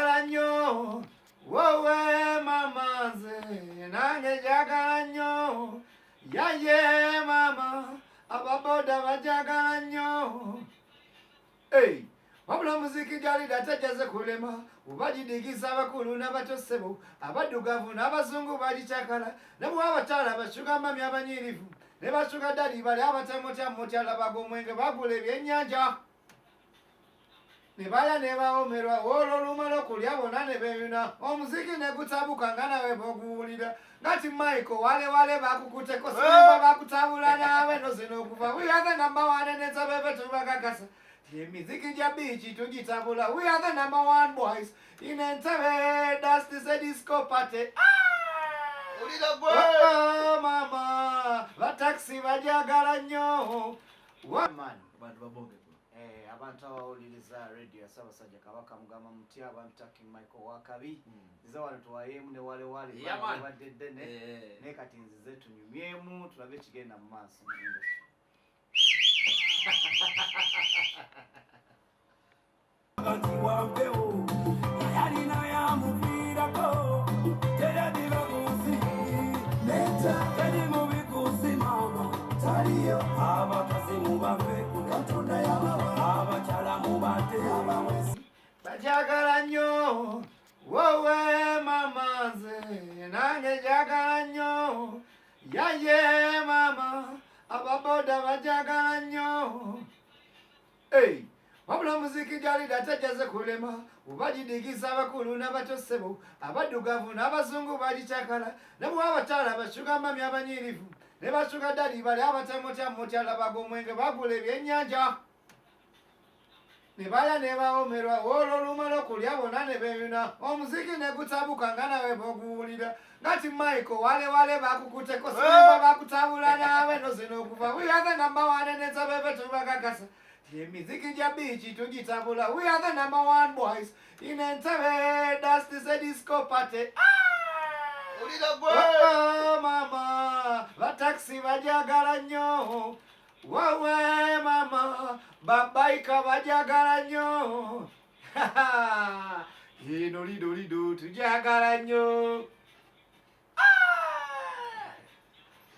Njagala nnyo wowe mama, nze nange njagala nnyo yaye mama, ababoda bajagala nnyo. Hey, wabula muziki gyalida tajaze kulema, ubagidigisa abakulu n'abato, ssebo, abaddugavu n'abazungu bagikyakala, ne bwe abakyala ba sugar mummy abanyirivu ne ba sugar daddy bali abatamutya mutyala, omwenge bagula ebyennyanja ne balya ne bawomerwa. Olwo olumala okulya bonna ne beeyuna, omuziki ne gutabuka nga nawe bwoguwulira ngati Michael wale wale bakukuteko simba bakutabula naawe no zino okuva. We are the number one nensabebe tubakakasa emiziki gya beach tugitabula. We are the number one boys in Entebbe, that's the disco party. Ah! Wulira gwe. Oh, mama, bataxi bajagala nnyo. Man. Abantu babonge. Eh, abantu abawuliriza radio ya Ssaabasajja Kabaka, mugamba mutya? Abantu King Michael Wakabi, nzize wano tuwayeemu ne wale wale. Yeah, man. Badde ddene, naye kati nzize tunyumyemu, tulabe ekigenda mu maaso mu industry. Nti wampewo yalina yamuviirako, teradiba ku nsi, teri mubi ku nsi, maama taliyo. Abakazi mubave, Katonda yabawa, abakyala mubate. Bajagala nnyo wowe mama, nze nange njagala nnyo yaye mama, ababoda bajagala nnyo. Hey, wabula muziki gyalida tajaze kulema, ubagidigisa abakulu n'abato, ssebo, abaddugavu n'abazungu bagikyakala, ne bwe abakyala ba sugar mummy abanyirivu ne ba sugar daddy bali abatamutya mutyala, omwenge bagula ebyennyanja ne balya ne bawomerwa. Olwo olumala okulya bonna ne beeyuna, omuziki ne gutabuka nga nawe bwoguwulira ngati Michael wale wale bakukuteko simba bakutabula naawe no zino okuva. We are the number one nensabebe tubakakasa emiziki gya beach tugitabula. We are the number one boys in Entebbe, that's the disco party. Ah! Wulira gwe. Oh, mama, bataxi bajagala nnyo wawe mama, babaika bajagala nnyo, eno lido lido tujagala nnyo. Ah!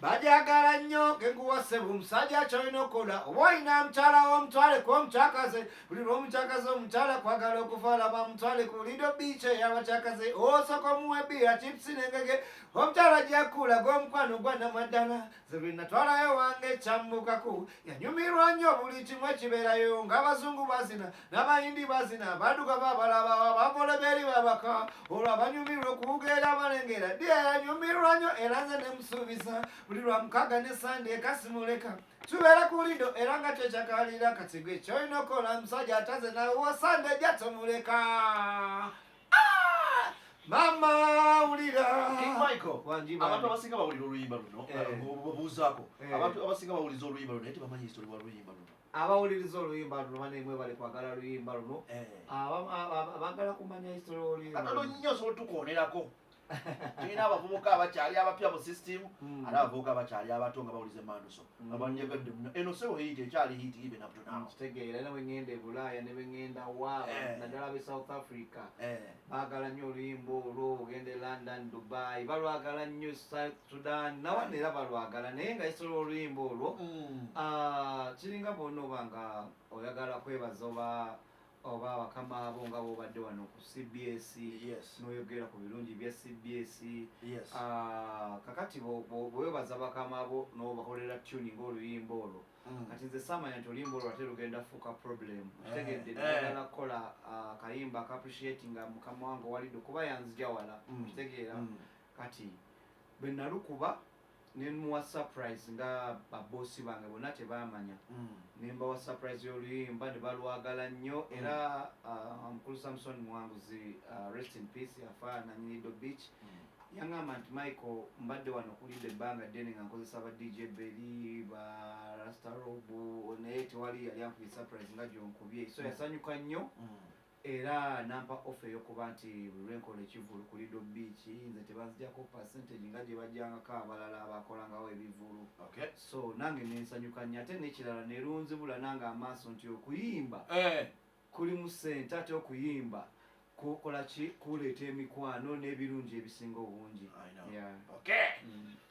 Bajagala nnyo genguwa ssebo. Omusajja kyolina okukola, oba olina mukyala w'omutwaleko omukyakaze, buli lwomukyakaze omukyala kwagala okufa, laba mutwale ku Lido Beach ey'abakyakaze, osooka omuwa ebbiya, chips n'engege, omukyala gyakula gw'omukwano gwa namaddala. Nze bwe natwalayo wange kyambukaku, yanyumirwa nnyo buli kimu ekibeerayo, ng'abazungu bazina n'abayindi bazina, abadugavu abalaba abavoleberi babaka, olwo abanyumirwa okuwugeera balengera dya. Yanyumirwa nnyo era nze nemusuubiza buli lwa mukaaga ne Sande ekasimuleka tubeera ku Lido era nga kyekyakalira. Kati gwe kyolina okola, musajja ataze nawe wa Sande jatomuleka. Ah! Mama, wulira. King Michael, Wangi, abantu bambi. abasinga bawulira oluyimba luno, babuuzaako. Abantu abasinga bawuliza oluyimba luno naye tebamanyi history wa luyimba luno. Abawuliriza oluyimba luno banemwe bali kwagala luyimba luno. Abagala kumanya history oluyimba Katono luno. nnyo osobola tukonerako. Tulina abavubuka abakyali abapya mu system, ate abavubuka abakyali abato nga bawuliza emanduso, abanyegadde muno. Eno sebo hit, ekyali hit even up to now. Kitegeera, era bwengenda e Bulaaya ne bwengenda wa, naddala be South Africa, baagala nnyo oluyimba olwo. Ogenda e London, Dubai, balwagala nnyo, South Sudan nawano era balwagala. Naye nga history oluyimba olwo, ah, kiringa bwona oba nga oyagala kwebaza oba bakama abo nga bobadde wano ku CBS, n'oyogera ku birungi bya CBS. Ah, kakati bwewebaza bakama bo n'obakolera tune ng'oluyimba olwo. Kati nze saamanya nti oluyimba olwo ate lugenda fuuka problem. Kitegedde? Njagala kukola, ah, kayimba ka appreciatinga mukama wange owalidde kuba yanzija wala. Kitegeera? Kati bwe nalukuba nemuwa surprise nga babosi bange bonna tebamanya, nembawa surprise y'oluyimba ne balwagala nnyo. Era mukulu Samson Muwanguzi, rest in peace, yafa nanyini Lido Beach, yaŋŋamba nti, "Michael, mbadde wano kulidde ebbanga ddene nga nkozesa ba DJ Beri, ba Rastarobu, naye tewali yali ankubye surprise nga gyonkubye." So yasanyuka nnyo era nampa offer ey'okuba nti buli lwenkola ekivulu ku Lido Beach, nze tebanzijako percentage nga gye bajjangako abalala abakolangawo ebivulu. So nange nensanyuka nnyo. Ate n'ekirala nerunzibula nange amaaso nti okuyimba kulimu ssente, ate okuyimba Kukola ki? Kuleeta emikwano n'ebirungi ebisinga obungi. I know. Yeah. Okay.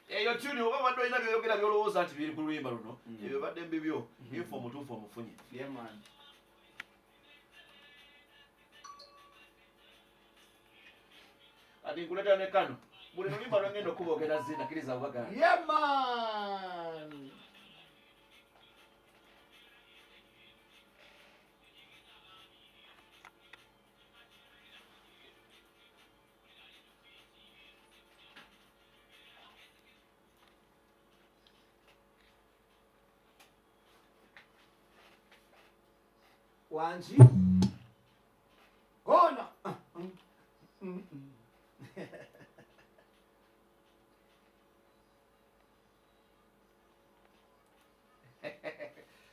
Eyo tune, oba badde olina byoyogera byolowooza nti biri ku luyimba luno, ebyo badde mbibyo, info omutuufu omufunye. Yeah, man. Kati nkuleetera ne kano, buli luyimba lwengenda okuboogera zina kkiriza bubagana. Yeah, man. Wangi gona.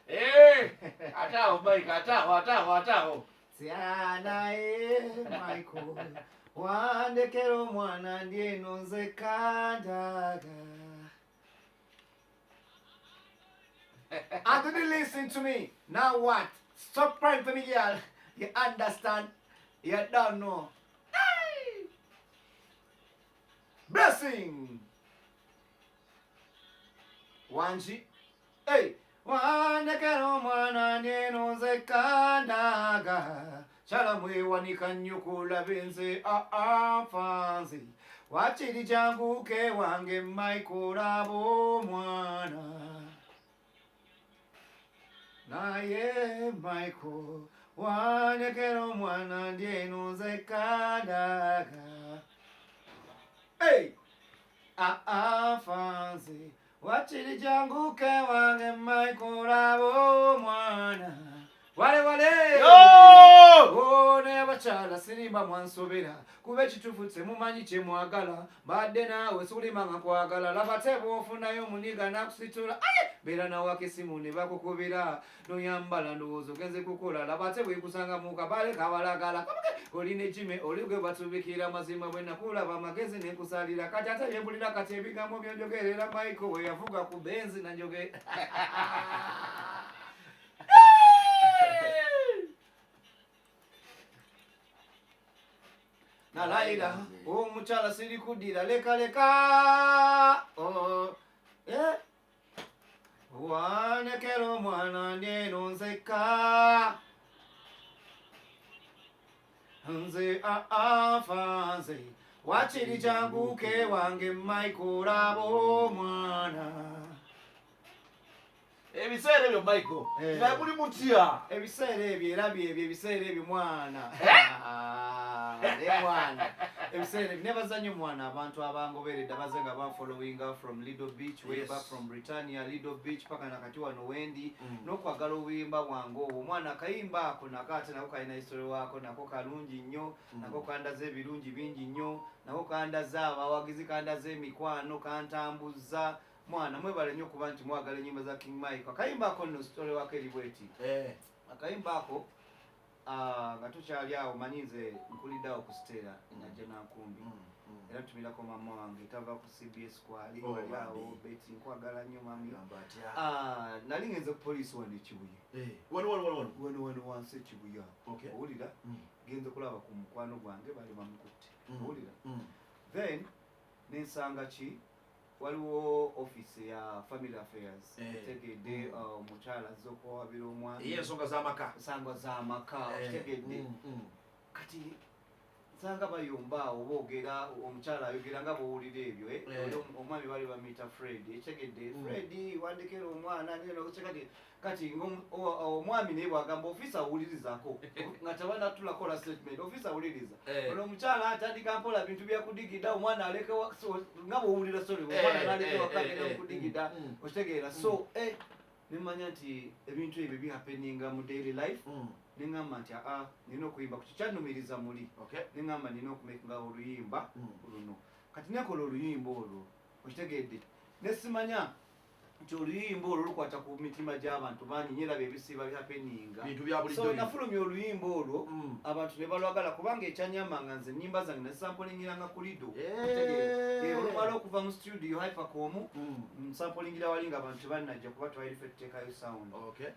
Eh, ate awo Mike, ate awo, ate awo, ate awo. Naye Michael, wandekera omwana, ndi eno nze kandaga. And did you listen to me? Now what? Stop crying for me, girl. You understand? You don't know. Hey! Blessing. Wangi. Hey! Wandekera omwana, ndi eno nze kandaga. Kyala mwewanika nnyo kulabe nze afanze. Wakiri kyanguke wange Michael aba omwana. Naye Michael, wandekera omwana, ndi eno nze kandaga. Hey! Afanze. Wakiri kyanguke wange Michael aba omwana. Wale wale! Yo! Oh, naye abakyala sirimba, mwansobera kuba ekituufu temumanyi kye mwagala. Mbadde naawe sikulima nga nkwagala, laba te bw'ofunayo omuniga nakusitula. Aye, beera nawaka esimu ne bakukubira noyambala, ndowooza ogenze kukola. Laba te bwekusanga mu kabale kabalagala Kabuke, oli ne kime oli gwe batubikira. Mazima bwe nakulaba amagezi nenkusalira. Kati ate byempulira kati, ebigambo byonjogerera, Michael bwe yavuga ku benzi nanjogera. Nalayira omukyala sirikuddira, leka leka. Oh, eh. Wanekera omwana, ndi eno nzekka, nze afa nze. Wakiri kyanguke wange Michael aba omwana. Ebiseera ebyo Michael, Eh. nga muli mutya? Ebiseera ebyo era byebyo ebiseera ebyo mwana. Ah, ne mwana, ebiseera ebyo nebaza nnyo mwana abantu abangoberedde abaze nga banfollowinga from Lido Beach way back, from Britannia Lido Beach paka nakati wano wendi, n'okwagala obuyimba bwange obwo. Omwana akayimba ako nako ate nako kalina history waako, nako kalungi nnyo, nako kandaze ebirungi bingi nnyo, nako kandaze abawagizi, kandaze emikwano, kantambuza. Mwana mwebale nnyo okuba nti mwagala ennyimba za King Mike. Akayimba ako nno story waako eri bweti. Akayimba ako, nga tukyali awo, manyi nze nkulidde awo ku Stella Najja Nankumbi, era ntumirako mama wange tava ku CBS kwali. Oh, wali awo. bambi. Beti, nkwagala nnyo mami. Gamba atya? Nali ngenze ku poliisi wano ekibuye. Eh, wano wano wano wano. Wano wano wansi ekibuye awo. Owulira? Genze kulaba ku mukwano gwange, baali bamukutte. Owulira? Then nensanga ki, waliwo office ya family affairs. Otegedde? Omukyala azze okuwawabira omwami. Ye ensonga z'amaka. Nsangwa z'amaka. Okitegedde? Kati nsanga bayomba awo, boogera, omukyala ayogera nga bwowulira ebyo, eh? Eh. Oli omwami bali bamuyita Fred, ekitegedde? Fred, wandekera omwana neno. Kati omwami naye bwagamba ofiisa awulirizaako nga tebanatulakola statement, ofiisa awuliriza. Ono omukyala atandika mpola bintu byakudigida, omwana alekewa, so, nga bwowulira story, omwana naleka waka, agenda mukudigida. Okitegeera? So nemanya nti ebintu ebyo bihappeninga mu daily life. Neŋŋamba nti aa, nina okuyimba ku kikyannumiriza muli. Neŋŋamba nina okumakinga oluyimba luno. Kati nekola oluyimba olwo, okitegedde? Nesimanya Nti oluyimba olwo lukwata ku mitima gy'abantu bangi nyo, era byebisiiba bihappeninga. Bintu bya bulijjo So bino. Nafulumya oluyimba olwo, abantu ne balwagala, kubanga ekyanyambanga nze ennyimba zange nazisampolingiranga ku Lido. Olumala okuva mu studio Hypercom, nsampolingira wali nga abantu tebannajja, kuba twali ffe tuteekayo sound.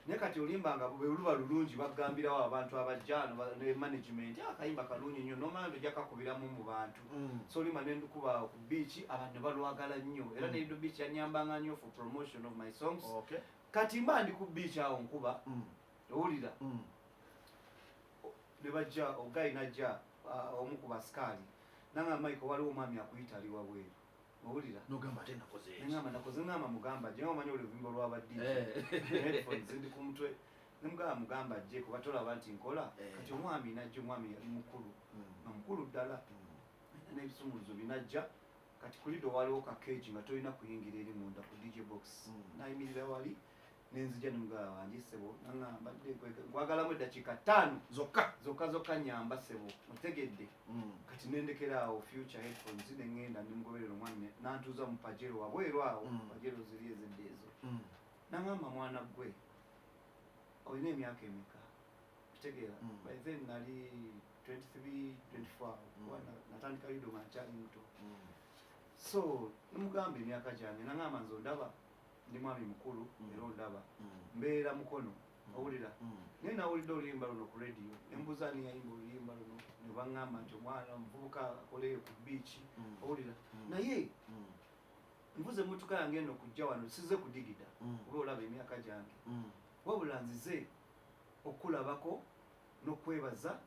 Naye kati oluyimba nga bwe luba lulungi, bagambirawo abantu abajja ne management, "Ah, akayimba kalungi nnyo," nomanya nti ojja kakubiramu mu bantu. So oluyimba nendukuba ku beach, abantu ne balwagala nnyo, era ne Lido Beach yanyambanga nnyo for promotion of my songs. Kati mba ndi ku beach awo nkuba, owulira, ne bajja, oguy najja, omu ku basikaali nanga, "Mike, waliwo omwami akuyita, ali wabweru," owulira. Nogamba ate nakoze eki? Neŋamba nakoze, ŋamba mugamba jje, omanyi oluvimbo lwaba DJ, headphones ndi ku mutwe, nemugamba mugamba jje, kuba tolaba nti nkola. Kati omwami najja, omwami yali mukulu, nga mukulu ddala, n'ebisumuluzo binajja. Kati ku Lido waliwo kakeegi nga tolina kuyingira eri munda ku DJ box. Nayimirira wali, nenzija nemugamba, "Wangi ssebo," naŋamba, "Nkwagalamu eddakiika 5 zokka." Zokka zokka, nyamba ssebo, otegedde. Kati nendekera awo future headphones, neŋŋenda nemugoberera omwami, nantuuza mu Pajero wabweru awo. Pajero ziri ezedde ezo. Naŋamba, "Mwana gwe, olina emyaka emeka?" Kitegeera? By then nali 23, 24 awo, kuba natandika Lido nga nkyali muto. So nemugamba emyaka gyange, naŋamba, "Nze ondaba ndi mwami mukulu, era ondaba mbeera Mukono, owulira? Naye nawulidde oluyimba luno ku radio, nembuuza ani yayimba oluyimba luno, ne baŋŋamba nti omwana omuvubuka akoleyo ku beach, owulira? Naye nvuze emmotoka yange eno okujja wano, size kudigida, oba olaba emyaka gyange, wabula nzize okulabako n'okwebaza,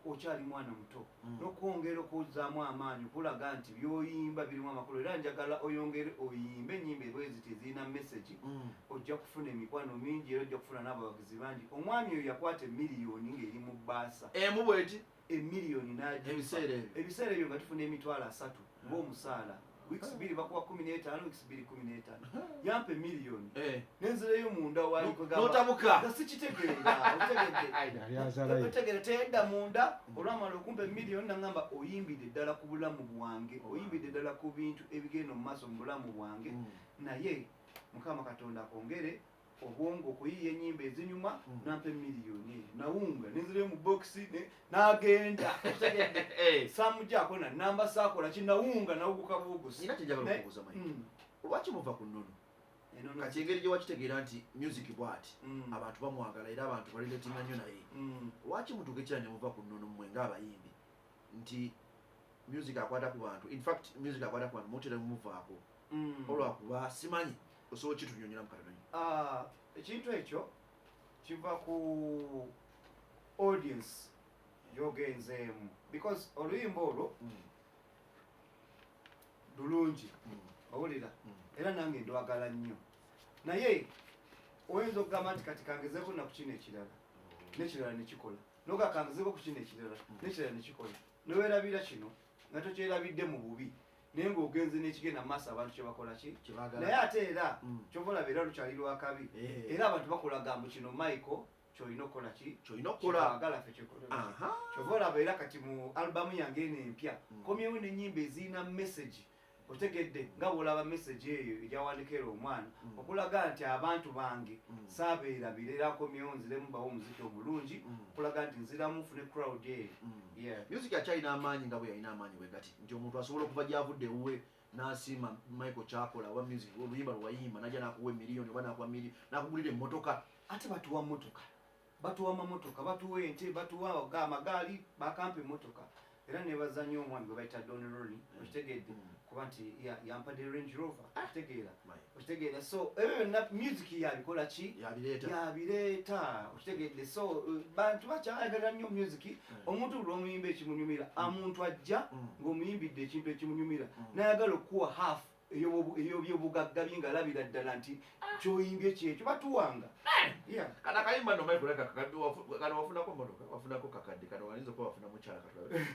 okyali mwana muto, n'okwongera okuzzaamu amaanyi, okulaga nti by'oyimba birimu amakulu, era njagala oyongere oyimbe ennyimba ebweziti ezirina message. Ojja kufuna emikwano mingi, era ojja kufuna n'abawagizi bangi." Omwami oyo yakwata emiliyoni ng'eri mu bbaasa. Emu bweti? Emiliyoni n'agifa. Ebiseera ebyo? Ebiseera ebyo nga tufuna 300,000 ng'omusaala. Weeks 2 bakuwa 15, weeks 2 15. Yampa emiliyoni, nenzirayo munda wali kwegamba- N'otabuka. Nga sikitegeera, otegedde? Yali azalayo. Otegere, teyedda munda. Olwamala okumpa emiliyoni, nagamba, "Oyimbidde ddala ku bulamu bwange, oyimbidde ddala ku bintu ebigenda mu maaso mu bulamu bwange, naye Mukama Katonda akwongere obwongo okuyiiya ennyimba ezinyuma." Nampa emiliyoni eyo, nawunga, nenzirayo mu bokisi n'agenda. Otegedde? Samugyako na namba, saakola ki, nawunga, nawuguka buwugusi. Nina kyenjagala okubuuza, Mike. Lwaki muva ku nnono? Enono- Kati engeri gye wakitegeera nti music bwati, abantu bamwagala era abantu barelatinga nnyo naye, lwaki mutuuka ekira ne muva ku nnono mmwe ng'abayimbi, nti music akwata ku bantu, in fact music akwata ku bantu, mutera mumuvaako? Olwakuba simanyi, osobola okitunyonyolamu katono nnyo? Ah, ekintu ekyo kiva ku audience gyogenzeemu, because oluyimba olwo lulungi, owulira? Era nange ndwagala nnyo, naye oyinza okugamba nti kati kangezeeko naku kino ekirala, nekirala nekikola, noga kangezeeko ku kino ekirala, nekirala nekikola, newerabira kino nga tokyerabidde mu bubi, naye ng'ogenze n'ekigenda mu maaso, abantu kyebakola ki? Kyebagala. Naye ate era kyova olaba era lukyali lwakabi. Era abantu bakulaga mbu kino, Michael, kyolina okukola ki? Kyolina okukola. Kyebagala ffe kyekola. Kyova olaba era kati mu albamu yange eno empya, komyewo n'ennyimba ezirina message, otegedde? Nga bw'olaba message eyo egyawandikira omwana, okulaga nti abantu bange saabeerabira, era nkomyewo nziremu bawo omuziki omulungi, okulaga nti nziramu nfune crowd eyo. Yeah. Music akyalina amaanyi nga bwe yalina amaanyi bwe gati, nti omuntu asobola okuva gyavudde ewuwe n'asiima Michael kyakola, oba music, oluyimba lwewayimba, najja nakuwa emiliyoni oba nakuwa miliyoni, nakugulira emmotoka? Ate batuwa mmotoka, batuwa mamotoka, batuwa ente, batuwa amagaali, bakampa emmotoka. Era nebaza nnyo omwami gwe bayita Don Roni, okitegedde? Kuba nti yampadde Range Rover, okitegeera? Okitegeera? So ebyo byonna music yabikola ki? Yabireeta. Yabireeta, okitegedde? So bantu bakyayagala nnyo music. Omuntu buli omuyimba ekimunyumira, amuntu ajja ng'omuyimbidde ekintu ekimunyumira, nayagala okukuwa half ey'obyobugagga bye, ng'alabira ddala nti kyoyimbye kyekyo batuwanga. Yeah. Kana akayimba no, Michael, leka kakadde, kano wafunako motoka, wafunako kakadde, kano wayinza okuba wafuna mukyala. Katulabe.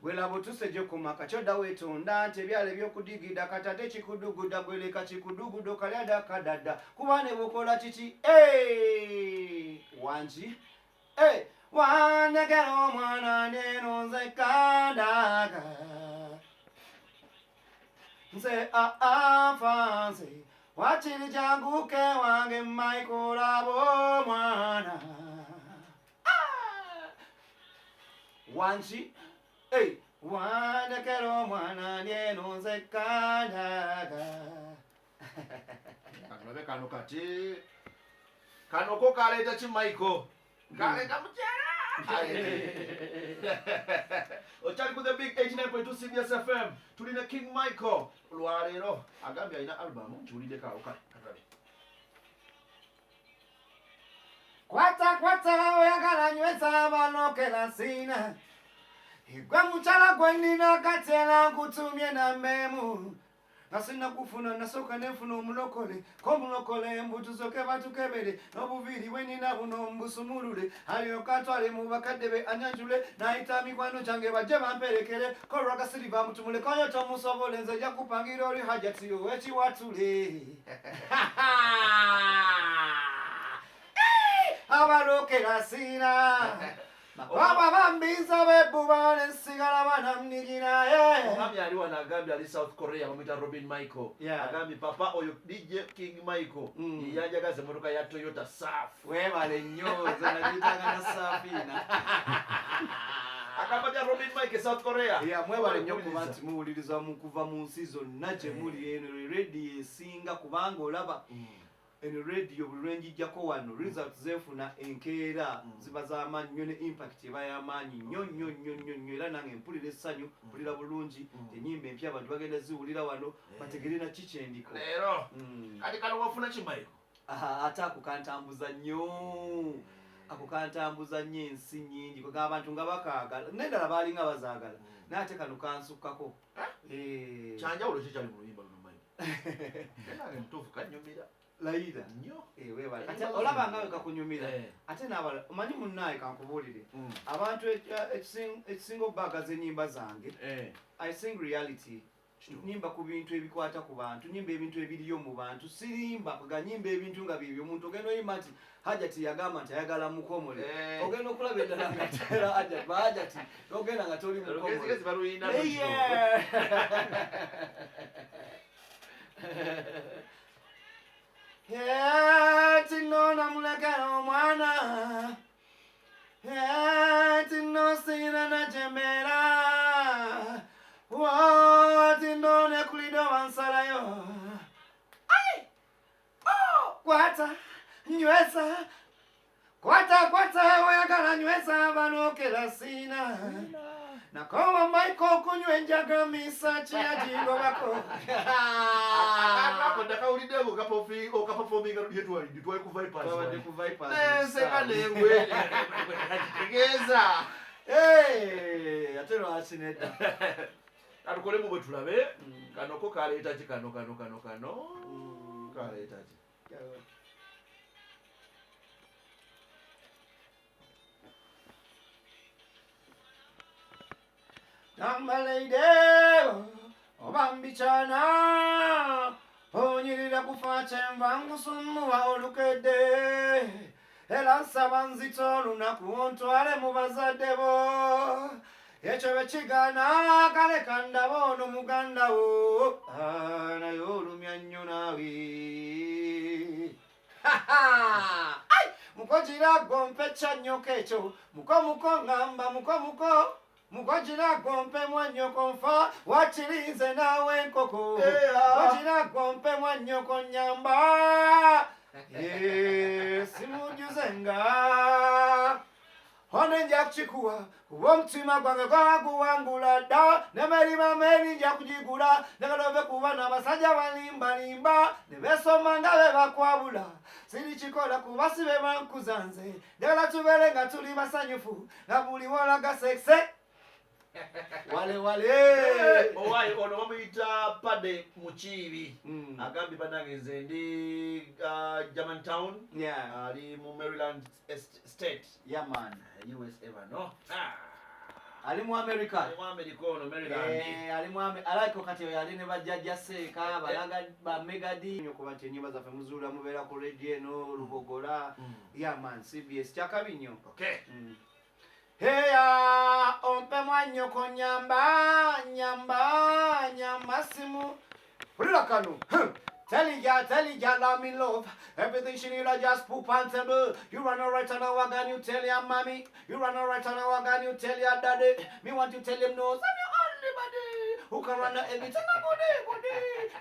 Gwelaba otuse gyekumaka, kyodda weetonda nti ebyalo ebyokudigida kati ate kikuduguda, gweleka kikudugudo kalyada kadada, kuba ne bukola kiki? Eh, wangi. Eh, wandekera omwana neno nze kandaga. Nze nfa nze wakiri janguke wange Michael abo mwana wangi hey, wandekera omwana ndyeno nze kandaga. Katulabe kano kati kano ko kaleeta ki Michael? Kaleeta mukyala. Okyali ku The Big 89.2 CBS FM, tulina King Michael lwaleero agambye alina album nkiwuliddeko awo. Kale katulabe. Kwata kwata oyagala nyweza banokera sina igwe mukyala gwe nnina kati era nkutumye nambemu nasina kufuna nasooka nenfuna omulokole komulokole mbutusoke batukebere n'obuviiri bwe nnina buno mbusumulule alyoka atwale mu bakadde be anyanjule nayita mikwano gyange bajje bamperekere kolwakasiriva mutumule koyo tomusobole nze nja kupangira oli hajati owekiwatule abalokera sina baba bambiza bebbuba nensigala banamnigina. Omwami ali wano agambye ali South Korea bamuyita Robin Michael. Agambye papa oyo DJ King Michael yeyanjagaza emmotoka ya Toyota Surf. Weebale nnyo nze nagiyitanga na Safina. Agamba bya Robin Michael South Korea. Yeah, mwebale nnyo kuba nti muwuliriza mu kuva mu nsi zonna gye muli. Eno rediyo esinga kubanga olaba eno rediyo buli lwenjijjako wano results zenfuna enkeera ziba z'amaanyi nnyo ne impact eba y'amaanyi nnyo nnyo nnyo nnyo nnyo era nange mpulira essanyu mpulira bulungi ennyimba empya abantu bagenda ziwulira wano bategere na ki kyendiko. Leero kati kano wafuna ki Michael? Ate ako kantambuza nnyo, ako kantambuza nnyo ensi nnyingi kwegamba abantu nga bakaagala n'endala baalinga bazaagala naye ate kano kansukkako. Kyanjawulo ki kyali mu luyimba luno Michael? Nange mutuufu kannyumira layira nnyo. Weebale. Kati olaba nga we kakunyumira ate n'abalala omanyi munnaaye kankubuulire abantu ekisinga obbaagaza ennyimba zange I sing reality. Nyimba ku bintu ebikwata ku bantu, nyimba ebintu ebiriyo mu bantu, sirimba kwega nyimba ebintu nga byebyo. Omuntu ogenda oyimba nti Hajati yagamba nti ayagala mukomole, ogenda okulaba eddala nga tera Hajati ba Hajati ogenda nga toli mukomole. Olugezigezi baluyina. Tino namulekera omwana tino sina najemera tino nekulido wansalayo kwata nyweza kwata kwata oyagala nyweza banokera sina nakowa Michael kunywa enjaga misa kyagigobako. Ako ndakawulidde okaperforminga yetwalidde twali ku Vipers. Twabadde ku Vipers. Nenseka nengwe kitegeeza. Ate lwaki nedda? Katukolemu bwe tulabe kano ko kaleeta ki kano kano kano kano kaleeta ki? Tambaleide oba mbikyana onyirira kufa kyenva nkusummuwa olukedde era nsaba nzita olunaku ontwale mu bazadde bo ekyo bwe kigaana kale kandaba ono muganda wo naye olumya nnyo naawe. Muko gira gompe kyannyoko ekyo muko muko ŋŋamba muko muko muko gira gompe mwannyoko nfa wakirinze naawe enkoko muko gompe mwannyoko nnyamba simujuze nga ono nja kukikuwa kuba omutima gwange gwaguwangula dda nemerima meri nja kugigula njagala ove kuba n'abasajja balimbalimba ne beesoma nga be bakwabula sirikikola kuba si be bankuza nze njagala tubeere nga tuli basanyufu nga buli wolaga sekse wale wale. Owaye ono bamuyita Pade Mukiibi agambye bannange nze ndi Germantown ali mu Maryland State. Yeah man. USA bano. Ali mu America. Ali mu America ono Maryland. Ali mu alaiko kati oyo ali ne bajjajja Seeka balaga ba Megadi kuba nti ennyimba zaffe muzuula mubeera ku radio eno Lugogola. Yeah man, CBS kyakabi nnyo. Okay. Heya ompe mwannyoko nyamba nyamba nyamba simu Wulira kano. Tell ya, I'm in love. Everything she need, I just poop on table. You run alright on our gun, you tell your mommy. You run alright on our gun, you tell your daddy. Me want to tell him no, I'm your only body. Who can run everything body, body.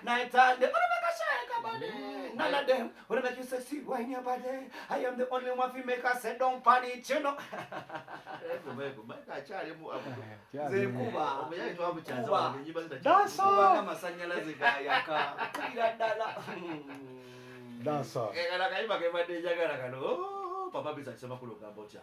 Night and day, wanna make a shake a body. None of them wanna make you sexy, wine your body. I am the only one who make her say don't panic, you know. Nze nkuba. Kuba. Dansa. Kuba n'amasannyalaze gayaka. Kubira ddala. Dansa. Kano akayimba ke mbadde njagala kano. Oh, Papa Bisa Ssemakula ogamba otya?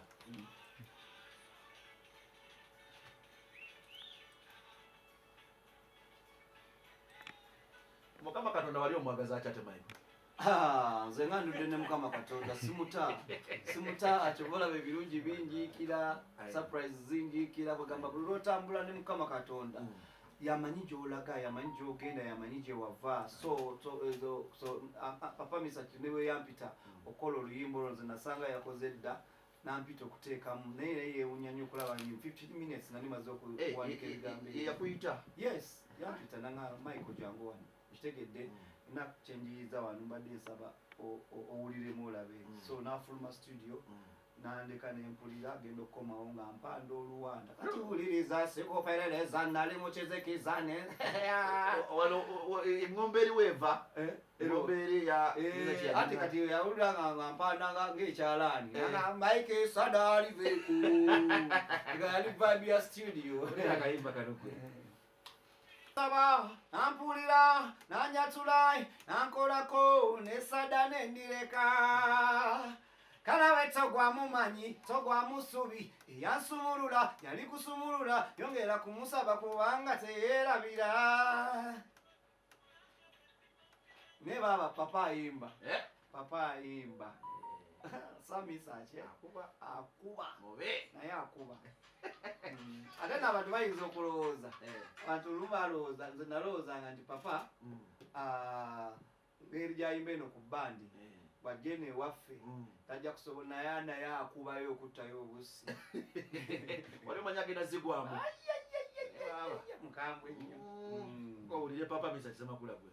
Mukama Katonda wali omwagaza atya ate Michael? Ah, nze nga ndudde ne Mukama Katonda simuta. Simuta kyova olaba ebirungi binjiikira, surprise zinjiikira, bwegamba buli lw'otambula ne Mukama Katonda. Yamanyi gy'olaga, yamanyi gy'ogenda, yamanyi gye wava. So, so, so, so, Papa Misa ne bwe yampita okukola oluyimba olwo nze nasanga yakoze dda nampita okuteekamu naye naye yeewuunya nnyo okulaba in 15 minutes nali maze okuwandiika ebigambo ebyo. Yakuyita? Yes, yampita nanga Michael jangu wano. Okitegedde? Nina kyenjiyiriza wano mbadde nsaba owuliremu olabe. So n'afuluma studio nandeka nempulira genda okukomawo nga mpanda oluwanda. Kati wuliriza sikuperereza nali mu kizikiza ne Wano eng'ombe eri weeva? Eng'ombe eri ya Ate kati yawulira nga mpanda ng'ekyalaani. Nga Mike Sada aliveeku. Nga yali vibe ya studio. Wulira akayimba kano gwe. Saba, nampulira, nanyatula, nankolako, nesada nendireka. Kalawe togwa mumanyi, togwa musubi, eyansumulula, yali kusumulula, yongera kumusaba kubanga teyerabira. Ne baba papa ayimba. Papa ayimba. Samisa che Akuba. Akuba. Mube. Naye akuba. Ate n'abantu bayinza okulowooza. Abantu olumu balowooza, nze nalowoozanga nti papa, engeri gy'ayimba eno ku bbandi, bw'ajja eno ewaffe, tajja kusobola, naye naye akubayo okuttayo obusi. Wali omanyi agenda zigwamu. Ayayayayaya, mukambwe nnyo. Owulire Papa Misa Ssemakula gwe.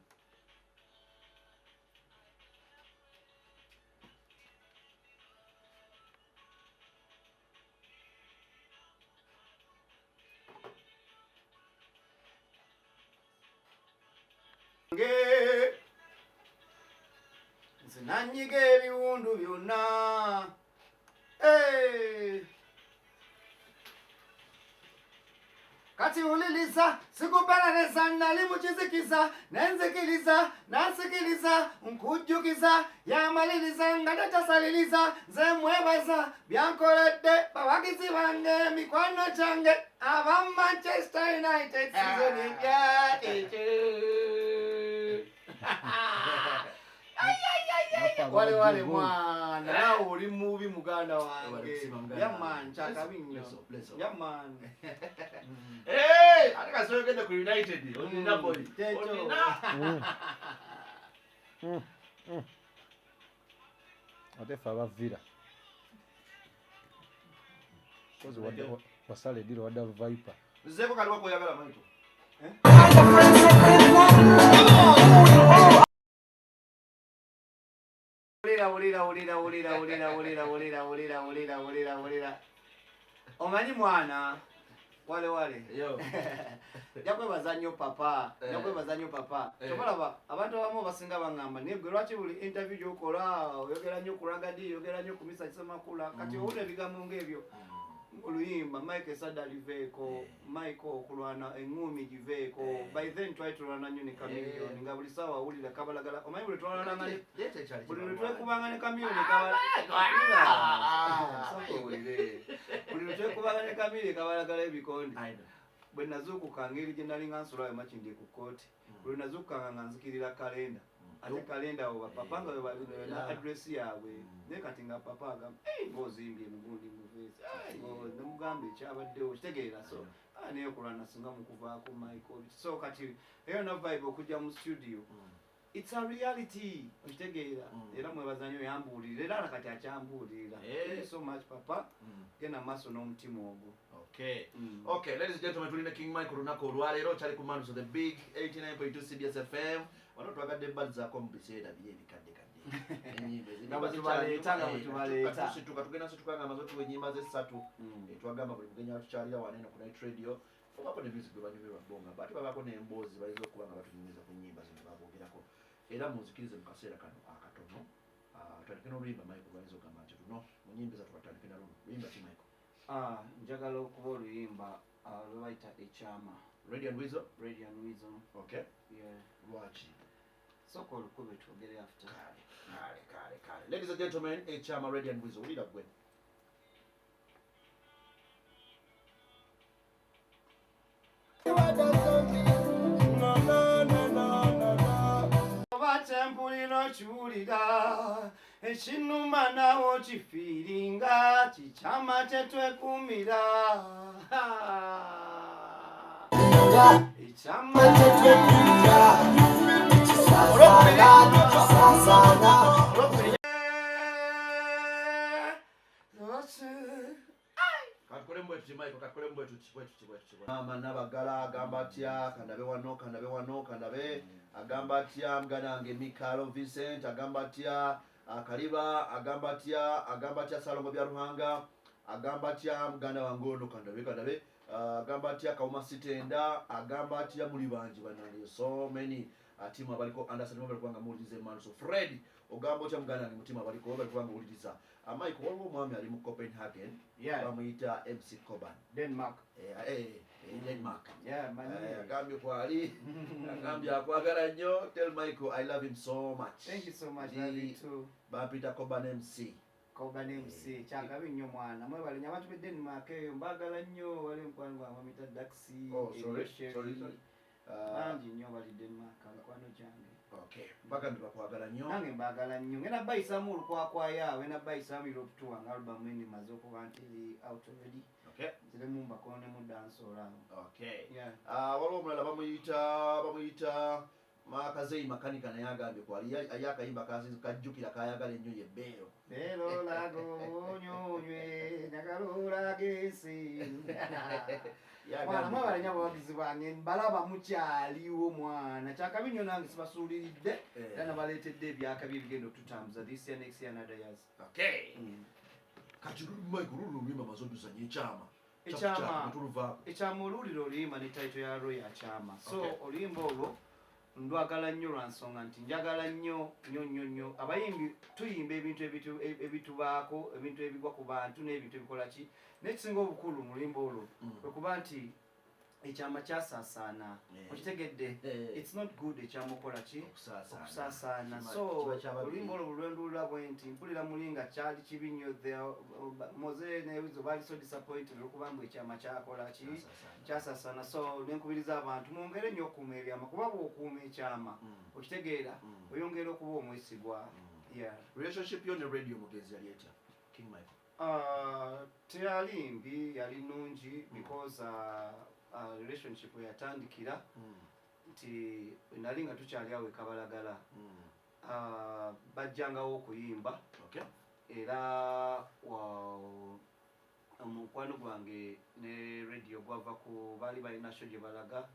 Nze nanyiga ebiwundu byonna. Kati wuliriza, sikuperereza, nali mu kizikiza, nenzikiriza, nansikiriza, nkujjukiza, yamaliriza nga tatasaliriza, nze mwebaza byankoledde bawagizi bange, mikwano gyange aba Manchester United season ejja. Wale wale mwana, nawe oli mubi muganda wange. Yaman, kyakabi nnyo. Yaman. Ate kasooka ogende ku United, olina boy. Olina. Ate ffe aba Villa. Kozi wasala ediro wadda Viper. Nzeeko kaliwo k'oyagala Michael. Wulira, wulira, wulira, wulira, wulira, wulira, wulira, wulira, wulira, wulira, wulira. Omanyi mwana, wale wale. Yo. Yakwebaza nnyo papa, yakwebaza nnyo papa. Tobalaba abantu abamu basinga baŋŋamba naye gwe lwaki buli interview gy'okola oyogera nnyo ku Ragadi, oyogera nnyo ku Misa Ssemakula. Kati owulira ebigambo ng'ebyo. Oluyimba Mike Sada liveeko, Michael okulwana eŋŋumi giveeko. By then twali tulwana nnyo ne Chameleone nga buli ssaawa awulira kabalagala. Omanyi buli twalwananga ne buli lwe twekubanga ne Chameleone buli lwe twekubanga ne Chameleone kabalagala ebikonde. Bwe nazuukuka ngeri gye nali nga nsula ayo Makindye ku kkooti. Buli lwe nazuukukanga nga nzikirira kalenda. Ate kalenda awo bapapa nga bwe balina address yaabwe. Naye kati nga papa agamba, ng'ozimbye mugundi muveesi. Ne mugamba ekyabaddewo, kitegeera. So, naye okulwana singa mukuvaako Michael. So kati eyo na vibe okujja mu studio. It's a reality, okitegeera? Era mwebaza nnyo, yambuulirira era na kati akyambuulirira. Thank you so much, papa. Genda maaso n'omutima ogwo. Okay. Okay, ladies and gentlemen, tulina King Michael olunaku olwaleero kyali ku Manus the Big 89.2 CBS FM. Wano twagadde bazzaako mu biseera biri ebikadde kadde. Ennyimba Nga bwe tubaleeta, nga bwe tubaleeta. Tusituka, tugenda situka nga amaze otuwa ennyimba z'essatu. Twagamba buli mugenyi atukyalira wano eno ku Night Radio obaako ne music gwe banyumirwa bo, nga ate babaako n'emboozi bayinza okuba nga batunyumiza ku nnyimba zino baboogerako. Era munzikirize mu kaseera kano akatono, tutandike n'oluyimba Michael lwayinza okugamba nti luno mu nnyimba ezatu katutandike na luno. Luyimba ki, Michael? Ah, njagala okuba oluyimba lwe bayita Ekyama. Radio and Weasel? Radio and Weasel. Okay. Yeah. Lwaki? Sooka olukube, twogere after. Kale, kale, kale, kale. Ladies and gentlemen, Ekyama, Radio and Weasel. Wulira gwe. Oba kyempulira okiwulira, ekinuma naawe okifiiringa, kikyama kyetwekumira, ekyama kyetwekumira. Sasana. Katukole bwe tuti, Michael, katukole bwe tuti, bwe tuti, bwe tuti. Maama Nabagala agamba atya? Kandabe wano, kandabe wano, kandabe. Agamba atya muganda wange Mikalo Vincent? Agamba atya Kaliba? Agamba atya? Agamba atya Salongo bya Ruhanga? Agamba atya muganda wange ono? Kandabe, kandabe. Agamba atya Kawuma Sitenda? Agamba atya? Muli bangi bannange, so many tiimu abaliko Anderson bali kubanga muwuliriza emanu. So Fred, ogamba otya muganda wange? Mutima abaliko bali kubanga muwuliriza. Mike, waliwo omwami ali mu Copenhagen, bamuyita MC Coban. Denmark. Denmark. Yeah, manyi. Agambye kwali, agambye akwagala nnyo. Tell Michael I love him so much. Thank you so much. Love you too. Bampita Coban MC. Coban MC, kyakabi nnyo mwana. Mwebale nnyo abantu b'e Denmark eyo, mbaagala nnyo. Wali mukwano gwange bamuyita Daxi. Oh, sorry, Sherry. sorry, sorry. Bangi nnyo bali Denmark, mikwano gyange. Okay, bagambye bakwagala nnyo. Nange mbaagala nnyo. Ngenda bayisaamu olukwakwayo, ngenda bayisaamu Europe tour nga album eno emaze okuba nti eri out already. Nziremu mbakonemu dancehall awo. Yeah. Waliwo omulala bamuyita Makazei Makanika, naye agambye kwali aye akayimba kajjukira kayagala ennyo ye Beero. Bero lago onyonywe njagala gensi. Mwana, mwebale nnyo abawagizi bange, mbalaba mukyaliwo mwana. Kyakabi nnyo, nange sibasuuliridde era nabaleetedde ebyakabi ebigenda okututambuza this year, next year and other years. Okay. Kati Mike, olulwo oluyimba maze oduzanya, Ekyama. Ekyama. Tuluvaako. Ekyama, oluwulira oluyimba ne title yalwo yakyama, so oluyimba olwo ndwagala nnyo lwa nsonga nti njagala nnyo nnyo nnyo nnyo abayimbi tuyimba ebintu ebitubaako, ebintu ebigwa ku bantu n'ebintu ebikola ki. N'ekisinga obukulu mu luyimba olwo kwe kuba nti ekyama kyasaasaana. Okitegedde? Eh. It's not good ekyama okola ki? Okusaasaana. Okusaasaana. So Kiba kyababiri. oluyimba olwo lwendulula bwe nti mpulira muli nga kyali kibi nnyo. Moze ne Weasel baali so disappointed olwokuba mbu ekyama kyakola ki? Kyasaasaana. Kyasaasaana. So nenkubiriza abantu mwongere nnyo okukuuma ebyama, kuba bw'okuuma ekyama, okitegeera, oyongera okuba omwesigwa. Yeah. Relationship yo ne Radio Mugenzi yali etya, King Michael? Teyali mbi, yali nnungi because relationship we yatandikira nti nali nga tukyali awo e Kabalagala, bajjangawo okuyimba. Era omukwano gwange ne Radio gwava ku baali balina show gye balaga,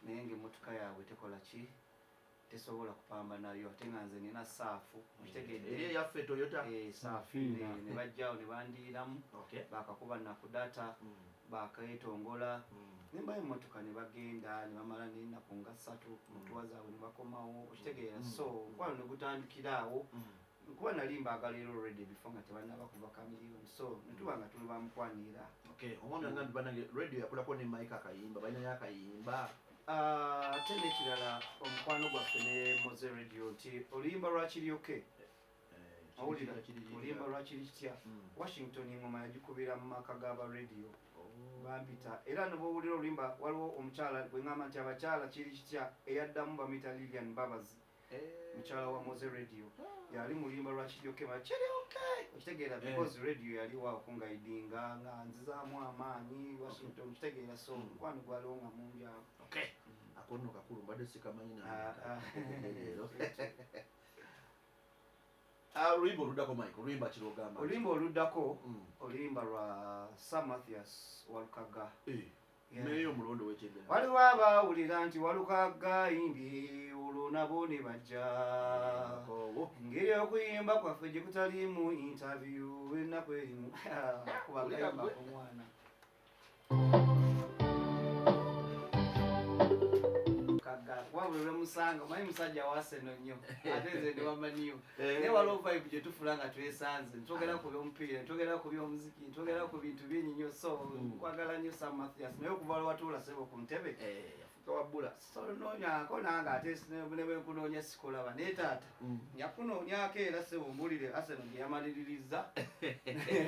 naye ngaemmotoka yaabwe tekola ki, tesobola kupambanayo, ate nga nze nina saafu. Eri Okitegedde? eyaffe Toyota. Eh, saafu. Safina. Ne bajjawo ne bandiiramu, bakakuba nakudata, bakeetongola, nembayo emmotoka ne bagenda ne bamala n'ennaku nga 3 mutuwa zaabwe ne bakomawo. Okitegeera? So omukwano ne gutandikira awo, kuba nali mbaagala era already before nga tebannaba kuva Chameleone, so netuba nga tuli bamukwanira. Okay, omwami agambye banange Radio yakulako ne Mike akayimba, balinayo akayimba. Ah, ate n'ekirala, omukwano gwaffe ne Moze Radio nti oluyimba lwa Kiryoke, owulira oluyimba lwa Kiri Kitya, Washington engoma yagikubira mu maka g'aba Radio. Bampita era ne bwowulira oluyimba, waliwo omukyala bwe ŋŋamba nti abakyala kiri kitya, eyaddamu bamuyita Lilian Mbabazi. Mukyala wa Moze Radio yali mulimba lwa Kiryoke ma Kiryoke, okitegeera, because radio yali wa okunguidinga nga nzizaamu amaanyi Washington, okitegeera. So mukwano gwaliwo nga mungi awo. Okay, ako nno kakulu, mbadde sikamanyi. Ah, ah. Leero Ah, oluyimba oluddako, Mike, oluyimba kirogamba? Oluyimba oluddako, oluyimba lwa Sir Mathias Walukaga. Yeah. Naye omulondo w'ekyengera. Waliwo abawulira nti Walukaga ayimbye, olwo nabo ne bajja. Engeri okuyimba kwaffe gye kutaliimu interview, ennaku erimu kuba kayimba omwana Kaga, wabula lwemusanga omanyi musajja wa Arsenal nnyo, ate nze ndi wamanyiyo, naye waliwo vibe gye tufula nga twesanze, ntwogera ku by'omupiira, ntwogera ku by'omuziki, ntwogera ku bintu bingi nnyo. So nkwagala nnyo, Sir Mathias, naye okuva lwewatuula sebo ku ntebe, Yafuka wabbula. Sonoonyako nange, ate ne bwe nkunoonya sikulaba, naye taata njakunoonyako era sebo mbulire Arsenal gye yamaliririzza,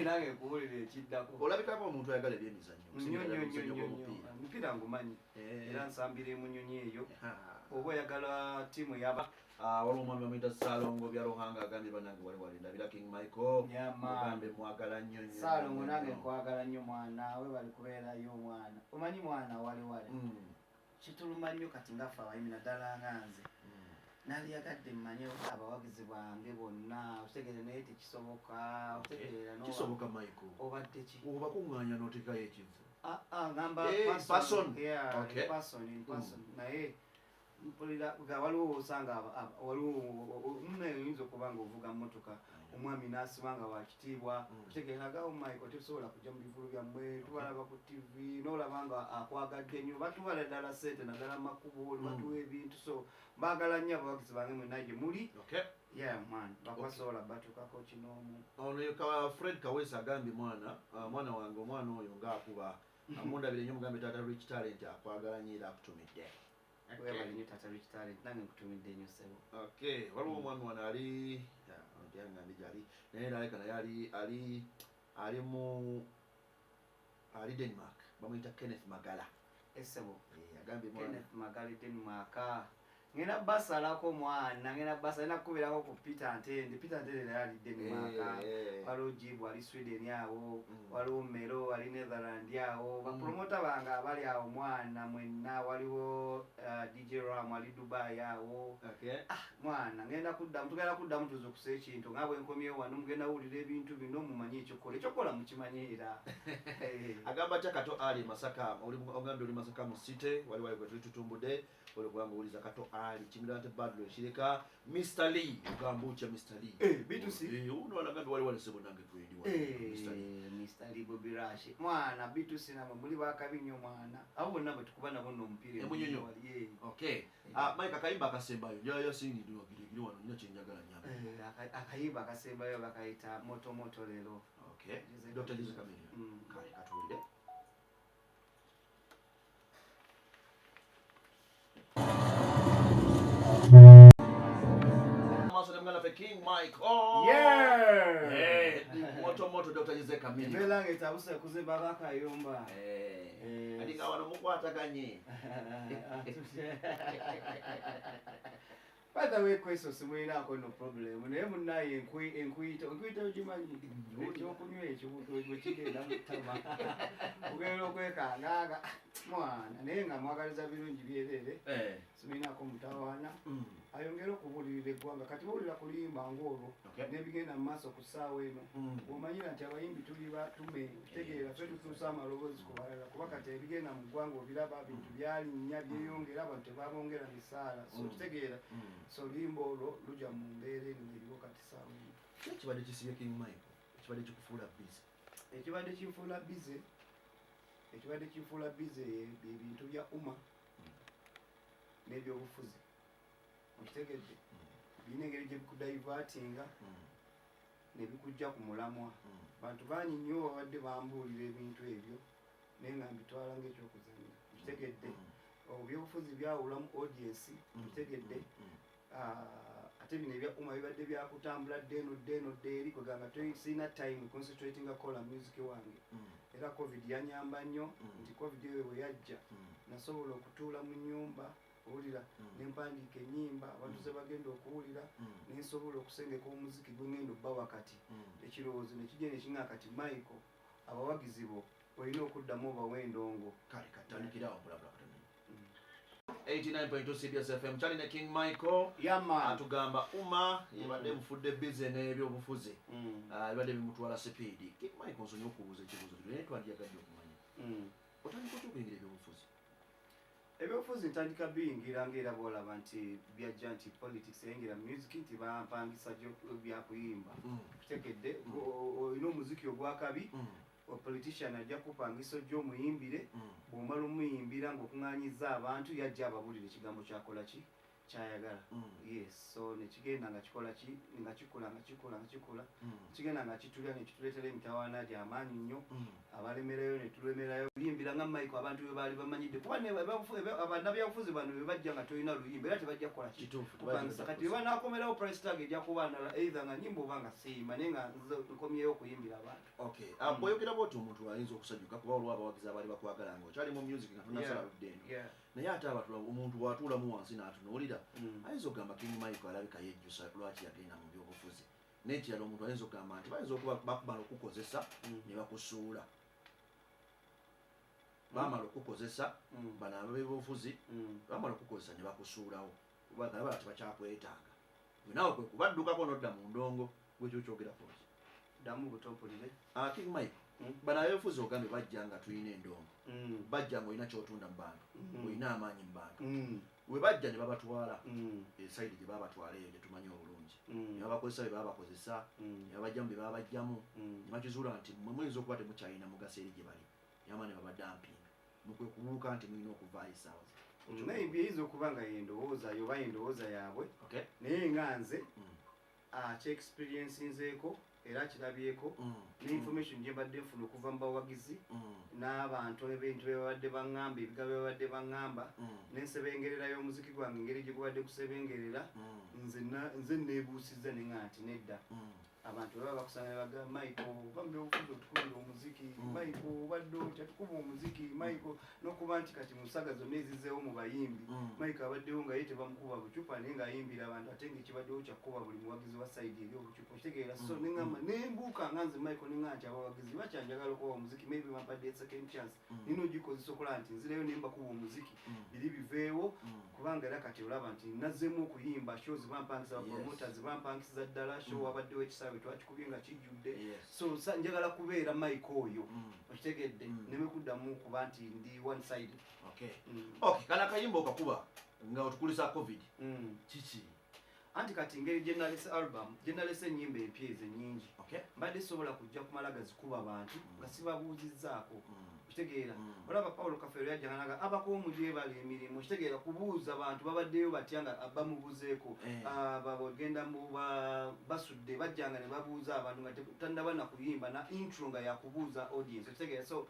nange nkuwulire ekiddako. Olabikako omuntu ayagala ebyemizannyo. Nnyo nnyo nnyo Omuzannyo nnyo nnyo. gw'omupiira. Omupiira ngumanyi era nsambira emunyonyi eyo oba oyagala ttiimu eyaba. Ah, waliwo omwami bamuyita Saalongo Byaruhanga, agambye banange wali wali ndabira King Michael. Yeah, man. Mugambe mwagala nnyo nnyo. Saalongo, nnyo, nange nnyo. nkwagala nnyo mwana, we bali kubeerayo omwana. Omanyi mwana wali wali kituluma nnyo kati ngaffe abayimbi, naddala nga nze, naliyagadde mmanye abawagizi bange bonna, otegeere, naye tekisoboka, otegeera Kisoboka, Michael. Obadde ki? Obakuŋŋaanya n'oteekayo ekivu. Ah, ah, ngamba Eh, person. Yeah, Okay. in person, in person. Naye mpulira nga waliwo osanga waliwo munne oyinza okuba nga ovuga mmotoka, omwami n'asiba nga wakitiibwa, otegeera, gawo Michael, tetusobola kujja mu bivulu byammwe, tubalaba ku TV, n'olaba nga akwagadde nnyo, batuwala ddala sente, naddala mu makubo, batuwa ebintu. So mbaagala nnyo abawagizi bange mwenna gye muli. Yeah man, bakwasobola batukako kinoomu. Ono ye Fred Kawesa agambye mwana, ah, mwana wange, omwana oyo ng'akuba, amundabire nnyo, mugambe taata Rich Talent akwagala nnyo era akutumidde. Webale nnyo taata Rich Talent, nange nkutumidde nnyo ssebo. Okay, waliwo omwami wano ali yangambye gyali, naye naleka, naye ali mu ali Denmark, bamuyita Kenneth Magala. Essebo. Eh, agambye mwana. Kenneth Magali, Denmark, ngenda basalako mwana, ngenda basala, ngenda kukubirako ku Peter Ntende. Peter Ntende naye ali Denmark. Waliwo Jibu ali Sweden awo, waliwo Mero ali Netherland awo, bapromota bange abali awo mwana mwenna, waliwo DJ Ram ali Dubai awo. Mwana ngenda kuddamu, tugenda kuddamu tuze okusa ekintu nga bwe nkomyewo wano, mugenda wulira ebintu bino, mumanye ekyokukola, ekyokukola mukimanyi era. Agamba tya Kato Ali Masaka? Ogambye oli Masaka mu city, wali wali gwe tuli tutumbudde, oli kubanga owuliza Kato Ali Kimira nte Badlo Kireka. Mr Lee, ogamba otya Mr Lee? Eh, B2C. Eh, ono alagambye wali wali sebo nange kwendi wali Mr Lee. Eh, Mr. Lee Bobby Rush. Mwana B2C namwe muli bakabi nnyo mwana. Abo bonna bwe tukuba nabo nno omupiira. Emunyonyo. Wali, eh. Okay, ah, Mike, akayimba akasembayo njala singi ndiwagirigiri wano, nina kyenjagala nyama. Eh, akayimba akasembayo bakayita Moto Moto Leero. Okay, Dr. Jose Chameleone. Kale katuwulire. Maaso ne muganda ffe King Mike. Oh! Yeah! Eh, Moto Moto, Dr. Jose Chameleone. Embeera ng'etabuse kuzimba bakayumba. Eh, kati nga wano mukwataganye. By the way, Kweso simulinaako no problem, naye munnaye enkuyito enkuyito ogimanyi, ekyokunywa ekyo bwe kigenda mu ttama ogenda okwekangaaga mwana, naye nga mwagaliza birungi byereere. Simulinaako mutawaana, ayongere okubuulirira eggwanga. Kati bawulira kulimba ng'olwo n'ebigenda mu maaso ku ssaawa eno, omanyira nti abayimbi tuli batume, tegeera, ffe tutuusa amaloboozi ku balala, kuba kati ebigenda mu ggwanga obiraba, bintu byalinnya, byeyongera, abantu tebabongera misaala, so kitegeera. So oluyimba olwo lujja mu mbeera eno eriwo kati ssaawa eno. Ki ekibadde kisibye King Michael, ekibadde kikufuula busy? Ekibadde kinfuula busy, ekibadde kinfuula busy bye bintu bya UMA n'ebyobufuzi, okitegedde, birina engeri gye bikudivertinga ne bikujja ku mulamwa. Bantu bangi nnyo babadde bambuulira ebintu ebyo, naye nga mbitwala ng'ekyokuzannya, okitegedde. Ebyobufuzi byawulamu audience, okitegedde. Ah, ate bino ebya UMA bibadde byakutambula ddeeno ddeeno dde eri, kwegamba sirina time concentratinga kola music wange. Era COVID yanyamba nnyo, nti COVID eyo bwe yajja nasobola okutuula mu nnyumba. Owulira? Nempandiika ennyimba abantu ze bagenda okuwulira, nensobola okusengeka omuziki gwe ngenda obba wakati. Ekirowoozo nekijja nekiŋŋa kati, Michael, abawagizi bo olina okuddamu obawa endongo. Kale katandikirawo mpolampola katono. 89.2 CBS FM, Charlie ne King Michael. Yama. Atugamba uma yebadde mufudde busy n'ebyobufuzi. Ah, ebadde bimutwala sipiidi. King Michael, nsonyi okubuuza ekibuuzo kino, naye twandiyagadde okumanya, otandika otya okuyingira ebyobufuzi? Ebyobufuzi ntandika biyingira ngaera bwolaba nti byajja nti politics eyingira music, nti bampangisa byakuyimba. Kutegedde, olina omuziki ogwakabi, politician ajja kupangisa ojja omuyimbire. Bw'omala omuyimbira ng'okuŋŋaanyiza abantu, yajja ababulira ekigambo kyakola ki kyayagala. Yes, so nekigenda nga kikola ki, nga kikula, nga kikula, nga kikula, kigenda nga kitulya, nekituleetera emitawaana gyamaanyi nnyo. Abalemerayo netulemerayo kuyimbira nga Michael abantu bwe baali bamanyidde, kuba bannabyabufuzi bano bwe bajja nga tolina luyimba era tebajja kukola ki? Kituufu. Kupangisa. Kati bwe banaakomerawo, price tag ejja kuba ndala, either nga nyimba oba nga siima, naye nga nze nkomyeyo okuyimbira abantu. Okay. Ah, bw'oyogera bwoti omuntu ayinza okusanyuka, kuba waliwo abawagizi abaali bakwagala nga okyali mu music, nga tonasala ludda eno. Naye ate abatula omuntu bw'atuulamu wansi n'atunuulira, ayinza okugamba King Michael alabika yejjusa lwaki yagenda mu byobufuzi. N'ekirala, omuntu ayinza okugamba nti bayinza okuba bakumala okukozesa ne bakusuula, bamala okukozesa bano ab'ebyobufuzi, bamala okukozesa ne bakusuulawo, bala tebakyakwetaaga, gwe naawe kwe kubaddukako n'odda mu ndongo. Gwe kyokyogerako ki? Ddamu butompulire. Ah, King Mike, bano ab'ebyobufuzi ogambye bajja nga tulina endongo, bajja nga olina kyotunda mu bantu, olina amaanyi mu bantu. We bajja ne babatwala e side gye babatwala eyo gye tumanyi obulungi, ne babakozesa bye babakozesa, ne babajjamu bye babajjamu, ne bakizuula nti mmwe muyinza okuba temukyalina mugaso eri gye bali, ne ne babadumpinga, mukwe kubuuka nti mulina okuvaayo essaawa. Maybe eyinza okuba nga yendowooza yo oba yendowooza yaabwe, naye nga nze kyexperiencinzeeko era kirabyeko ne information gye mbadde nfuna okuva mu bawagizi n'abantu, ebintu bye babadde baŋŋamba, ebigambo bye babadde baŋŋamba, n'ensebengerera y'omuziki gwange, engeri gye gubadde gusebengerera, nze neebuusizza ne ŋŋa nti nedda. Abantu bwe baba bakusanga ne bagamba, "Michael, ova mu byobufuzi otukubira omuziki. Michael, obadde otya? Tukuba omuziki, Michael." N'okuba nti kati mu saga zonna ezizeewo mu bayimbi, Michael abaddewo nga ye tebamukuba bucupa, naye ng'ayimbira abantu, ate ng'ekibaddewo kyakkuba buli muwagizi wa side eri obucupa, okitegeera? So neŋŋamba nembuuka nga nze Michael, neŋŋamba nti abawagizi bakyanjagala okuba omuziki, maybe bampadde second chance, nina ogikozesa okulaba nti nzireyo ne mbakuba omuziki, biri biveewo. Kubanga era kati olaba nti nazzeemu okuyimba shows, bampangisa, bapromoters bampangisiza ddala show. Wabaddewo ekisaawe twakikubye nga kijjudde. So njagala kubeera Mike oyo, okitegedde? Neme kuddamu kuba nti ndi one side. Okay, kana akayimba okakuba nga otukulisa COVID. Kiki? Anti kati engeri gye nalese album, gye nalese ennyimba empya ezo ennyingi, mbadde sobola kujja kumala gazikuba bantu nga sibabuuzizzaako, okitegeera? Olaba Paulo Kafeero yajjanga naga abakoomu gyebala emirimu, okitegeera? Kubuuza bantu babaddeyo batya nga bamubuzeeko. Ah, bagenda mu basudde bajjanga ne babuuza abantu nga tannaba na kuyimba na intro, nga yakubuuza audience, okitegeera? So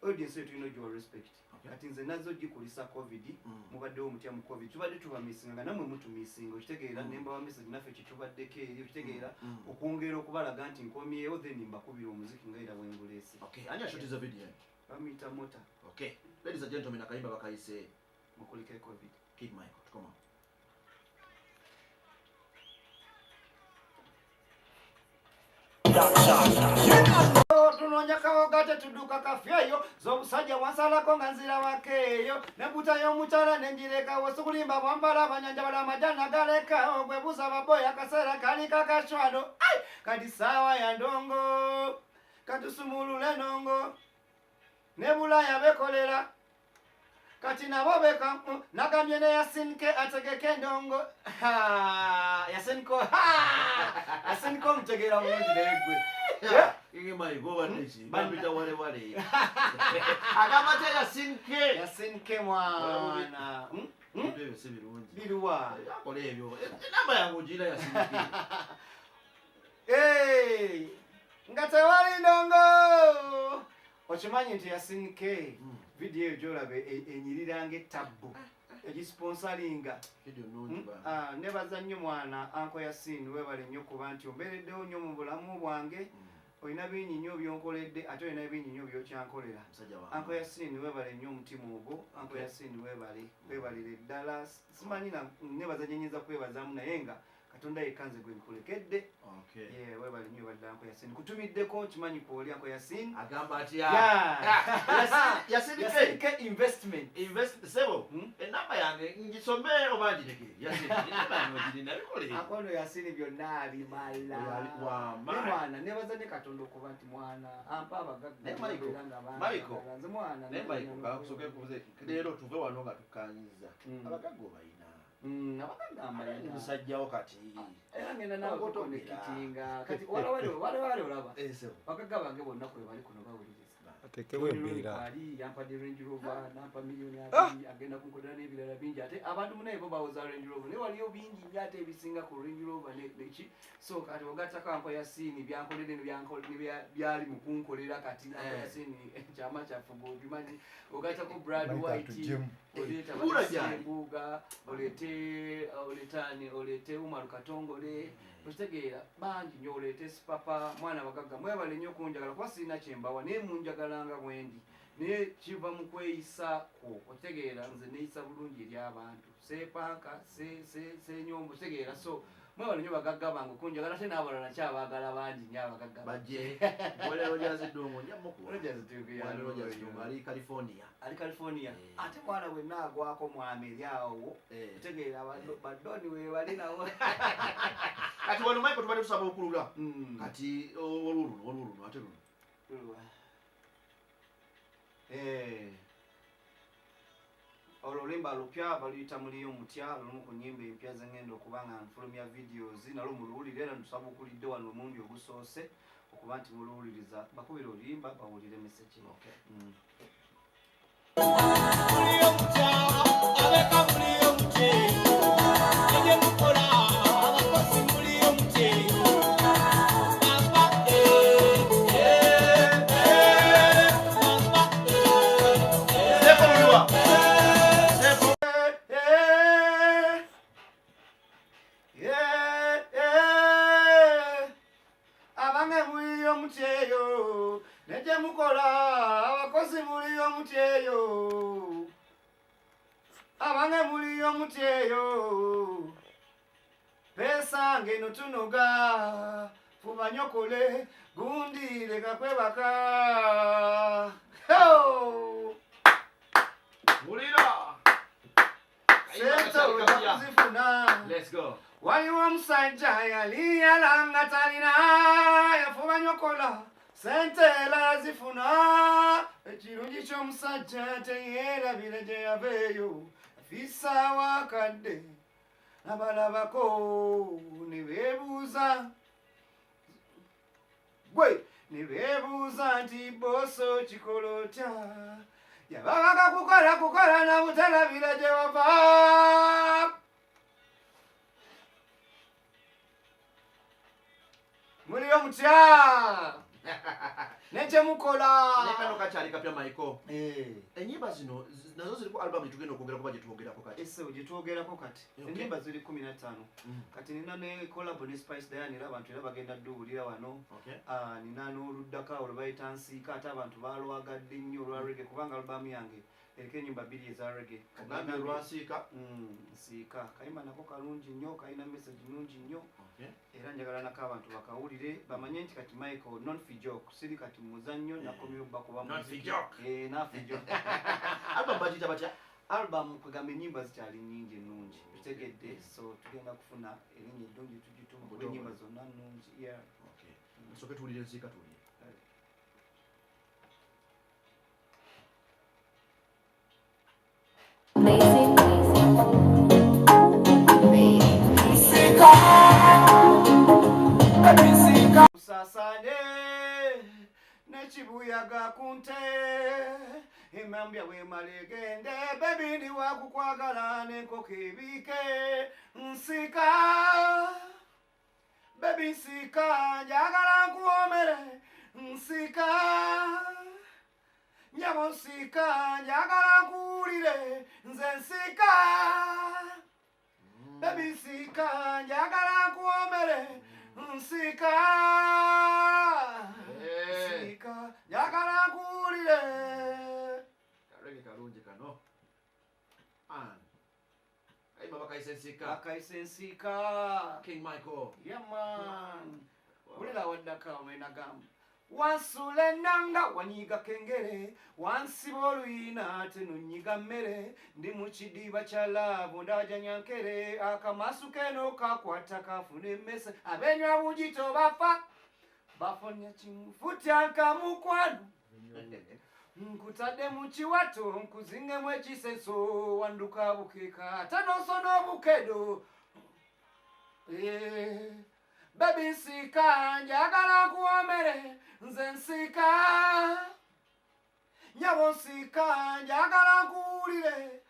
audience eyo tulina ogiwa respect. Kati nze nazzo gikulisa COVID. Mubaddewo mutya mu COVID? Tubadde tubamissinga nga nammwe mutumissinga, okitegeera? Nembawa message naffe kyetubaddeko eri, okitegeera? Okwongera okubalaga nti nkomyewo, then mbakubira omuziki nga era bwenguleese. Okay, ani ashootiza video eno? Bamuyita Mota. Okay, ladies and gentlemen, akayimba bakayise Mukulike COVID. Kid Michael, tukoma. Tunoonya kawoga, tetuduka kafyeyo z'omusajja wansalako nga nzira wakeeyo nembuta y'omukyala nenjirekawo sikulimba bwambala banyanja bala amajana galekawo gwebuza baboya akaseera kali kakashwano. Ai, kati saawa ya ndongo, katusumulule nongo ne Bulaya bekolera kati nabo beka nagambye ne Yasinke ategeke endongo. Ha, Yasinko, ha! Yasinko omutegeera bulungi, naye gwe. King Mike, obadde ki? Bambita wale wale. Agamba tya Yasinke? Yasinke mwana. Ebintu ebyo si birungi. Biruwa? Akola ebyo. Enamba yange ogiina Yasinke. Hey, nga tewali ndongo. Okimanyi nti Yasinke vidiyo eyo gyolaba enyirira ng'ettabbu egisponsalinga. Video nnungi bana. Ah, nebaza nnyo mwana anko Yasin, webale nnyo kuba nti ombeereddewo nnyo mu bulamu bwange. Olina bingi nnyo byonkoledde, ate olina bingi nnyo byokyankolera. Uncle Yasin, webale nnyo omutima ogwo. Uncle Yasin, webale, webalire ddala. Simanyi nebaza gye nyinza kwebazaamu, naye nga Katonda yekka nze gwe nkulekedde. Yeah, webale nnyo, webale Uncle Yasin. Kutumiddeko, nkimanyi kwoli, Uncle Yasin. Agamba atya? Yeah. Yasin K. Yasin K Investment. Invest sebo. Hmm? Enamba yange ngisome oba ngireke? Yasin, enamba yange ogirina, bikole. Akono Yasin byonna abimala. Wama. Ne mwana nebaza ne Katonda okuba nti mwana ampa abagagga. Naye Michael, era nga banjagala. Michael, Nze mwana naye Michael, kakusooke kubuze leero, tuve wano nga tukkanyiza. Abagagga obayina? Abagagga Ani? mbalina. Musajjawo kati. Era ngenda naawe Ogotogera. kuconnectinga kati walawale olaba. Eh, sebo. Bagagga bange bonna kwe bali kuno bawuliriza. Atekewo embeera. Ali yampadde Range Rover, nampa 20,000,000, agenda kunkolera n'ebirala bingi. Ate abantu munaye bo bawoza Range Rover, naye waliyo bingi nnyo ate ebisinga ku Range Rover neki. So kati ogattako Uncle Yasini byankolere ne byali mu kunkolera kati Uncle Yasini kyama kyaffe gweobimanyi, ogattako Brad Mike White, atuggyemu. oleeta Bula gyali. Mbuga, oleete oleetani, oleete Umaru Katongole, okitegeera, bangi nnyo, oleete Sipapa. Mwana bagagga mwebale nnyo okunjagala, kuba sirina kyembawa, naye munjagalanga bwendi, naye kiva mu kweyisa kwo, okitegeera. Nze neeyisa bulungi eri abantu, seepanka, senyombo, okitegeera. So mwebale nnyo bagagga bange okunjagala, ate n'abalala nkyabaagala bangi nnyo abagagga. Bajje Mwene Rogers Ddungu nja mukuwa. Rogers Ddungu Mwene Rogers Ddungu ali California. Ali California. Eh. Ate mwana bwenna agwako mwami eri awo, otegeera, badoni we bali nawo. Kati wano Michael tubadde tusaba okulula. Kati olwo luno, olwo luno, ate luno. Lulwa. Eh. Olwo oluyimba lupya, baluyita Muliyo Mutya, lumu ku nnyimba empya zengenda okuba nga nfulumya videos nalwo. Muluwulire era ntusaba okulidde wano omulundi ogusoose okuba nti muluwuliriza. Bakubira oluyimba bawulire message. Muliyo mutya abeka, muliyo mutye egye mukola, abakozi muliyo mutye papa, eh, eh, eh, papa, eh. Seko luliwa? Seko. Eh, eh, eh. Abange muliyo mutyeyo negye mukola, abakozi muliyo mutyeyo, abange muliyo mutyeyo, pesa ngeno tunoga, fuba nyokole gundi leka kwebaka. Ho! Wulira. Sente ojja kuzifuna. Let's go. Waliwo omusajja yali yalanga talina, yafuba nyokola, sente era yazifuna. Ekirungi ky'omusajja teyeerabira gye yaveeyo, afiisaawo akadde abalabako ne beebuuza gwe, ne beebuuza nti boso kikola otya, yababaga kukola kukola na butalabira gye wava. Muliyo mutya nekyemukola? Ne kano kakyali kapya, Michael. Eh. Ennyimba zino nazo ziri ku album gyetugenda okwogera kuba gyetwogerako kati. Ese gyetwogerako kati. Ennyimba ziri 15. Kati nina ne collabo ne Spice Diana, era abantu era bagenda dduwulira wano. Ah, nina n'oluddako awo lwe bayita Nsiika, ate abantu balwagadde nnyo olwa reggae, kubanga alubamu yange eriko ennyimba bbiri eza reggae. Ogambye olwansiika? Nsiika kayimba nako kalungi nnyo, kalina message nungi nnyo. Era njagala nako abantu bakawulire bamanye nti kati Michael non fi joke, siri kati muzannyo, nakomyewo bakuba Non fi muziki. joke. Eh, not fi joke. Album bagiyita batya? Album kwegamba ennyimba zikyali nnyingi ennungi, tutegedde, so tugenda kufuna erinnya eddungi tugituma, kuba ennyimba zonna nnungi, yeah. Okay. Tusooke tuwulire Nsiika, tuwulire. Amazing, amazing. Usasane nekibuyaga ku nte, emambya bwemala egende, baby ndi wakukwagala n'enkoko ebiike. Nsika baby, nsika, njagala nkuwomere, nsika nyabo, nsika, njagala nkuwulire nze, nsika baby, nsika, njagala nkuwomere, nsika. Njagala nkuwulire. Ka reggae kalungi kano. An. Kayimba bakayise Nsika. Bakayise Nsika. King Michael. Yeah man. Wulira waddako mwenagamba. Wansula ennanga wanyiga kengere, wansiba oluyina ate nonyiga mmere, ndi mu kidiba kya love ndaja nyankere, akamasu keno kakwata kafuna emmese, abenywa bugito bafa bafonya kimufutyanka mukwano, nkutadde mu kiwato nkuzingemu ekisenso, wanduka bukeeka ate nosona obukedo. Baby nsika, njagala nkuwomere, nze nsika, nyabo nsika, njagala nkuwulire.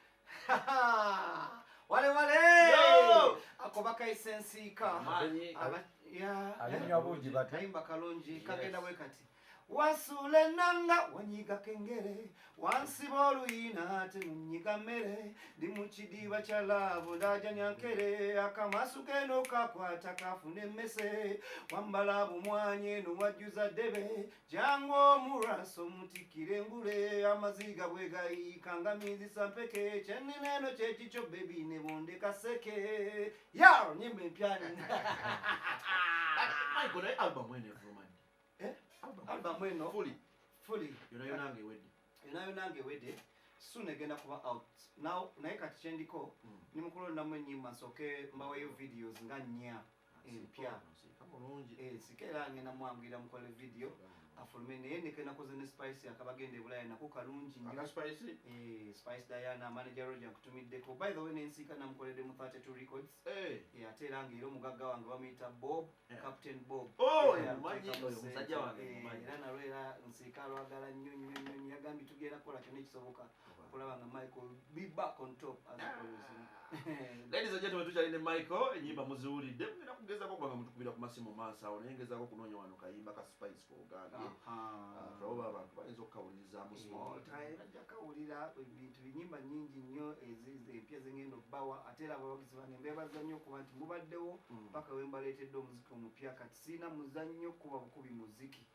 Wale wale. Yo! Ako bakayise Nsika. Amanyi. Abinywa bugi bati. Kayimba kalungi kagenda bwe kati. Wasula ennanga wanyiga kengere, wansiba oluyina ate nonyiga mmere, ndi mu kidiba kya love ndaja nyankere, akamasu keno kakwata kafuna emmese, wambala bumwanye eno wajjuza ddebe, jangu omuraso omutikire engule, amaziga bwe gayiika nga mizisa mpeke, kyennina eno kyekikyo baby ne bondeka seke. Ya nyimba empya nina. Michael, naye album eno efuluma ddi? Eh? Album eno Fully. Fully. Yonna yonna nga ewedde. Yonna yonna nga ewedde. Soon egenda kuba out. Now naye kati kyendiko ni mukulondamu ennyimba nsooke mbaweeyo videos nga nnya empya. Nsika mulungi. Nsika era ngenda mwanguyira mukole video afulume, naye ndeke nakoze ne Spice akabagenda e Bulaaya nako kalungi nnyo. Aka Spice? Spice Diana, manager Roger nkutumiddeko. By the way, n'ensiika namukoledde mu 32 Records. Ate era ng'era omugagga wange bamuyita Bob, Captain Bob. Oh, mumanyi oyo musajja wange, mumanyi. Era nalwo era nsiika alwagala nnyo nnyo nnyo nnyo. Yagambye tugenda kukola kyonna ekisoboka okulaba nga Michael be back on top as always. Ladies and gentlemen, tukyali ne Michael, ennyimba muziwulidde. Mugenda kugezaako kubanga mutukubira ku masimu maaso awo, naye ngezaako kunoonya wano kayimba ka Spice k'ogambye. Tulabe abantu bayinza okukawulirizaamu small time. Bajja kawulira ebintu binyimba nnyingi nnyo empya zengenda obbawa, ate era abawagizi bange mbeebaza nnyo okuba nti mubaddewo paka we mbaleetedde omuziki omupya. Kati sirina muzannyo kuba bukubi muziki.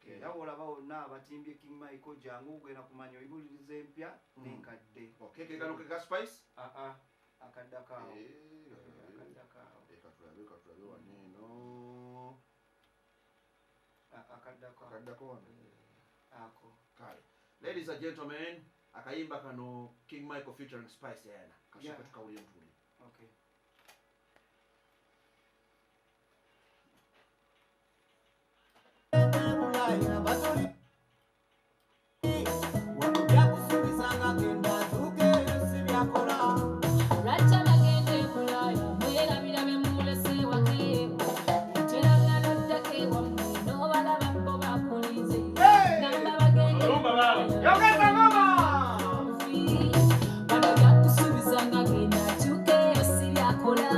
Era olaba wonna abatimbye King Michael, jangu ogenda kumanya oyiwuliriza empya n'enkadde. Okay, ke kano ke ka Spice? Aa, akaddako awo. Akaddako awo. Katulabe, katulabe wano eno. Akaddako awo. Akaddako wano. Ako. Kale. Ladies and gentlemen, akayimba kano King Michael featuring Spice Diana. Kasooke tukawulire mutuwulire. Okay. Lwaki abagenda e Bulaaya mwerabira be mulese wake? Oteranga n'oddako ewammwe n'obalaba bo bakulinze. Gamba bagenda e Bulaaya. Yogeza ngoma! Bano byakusuubiza nga genda akyuka eyo si byakola.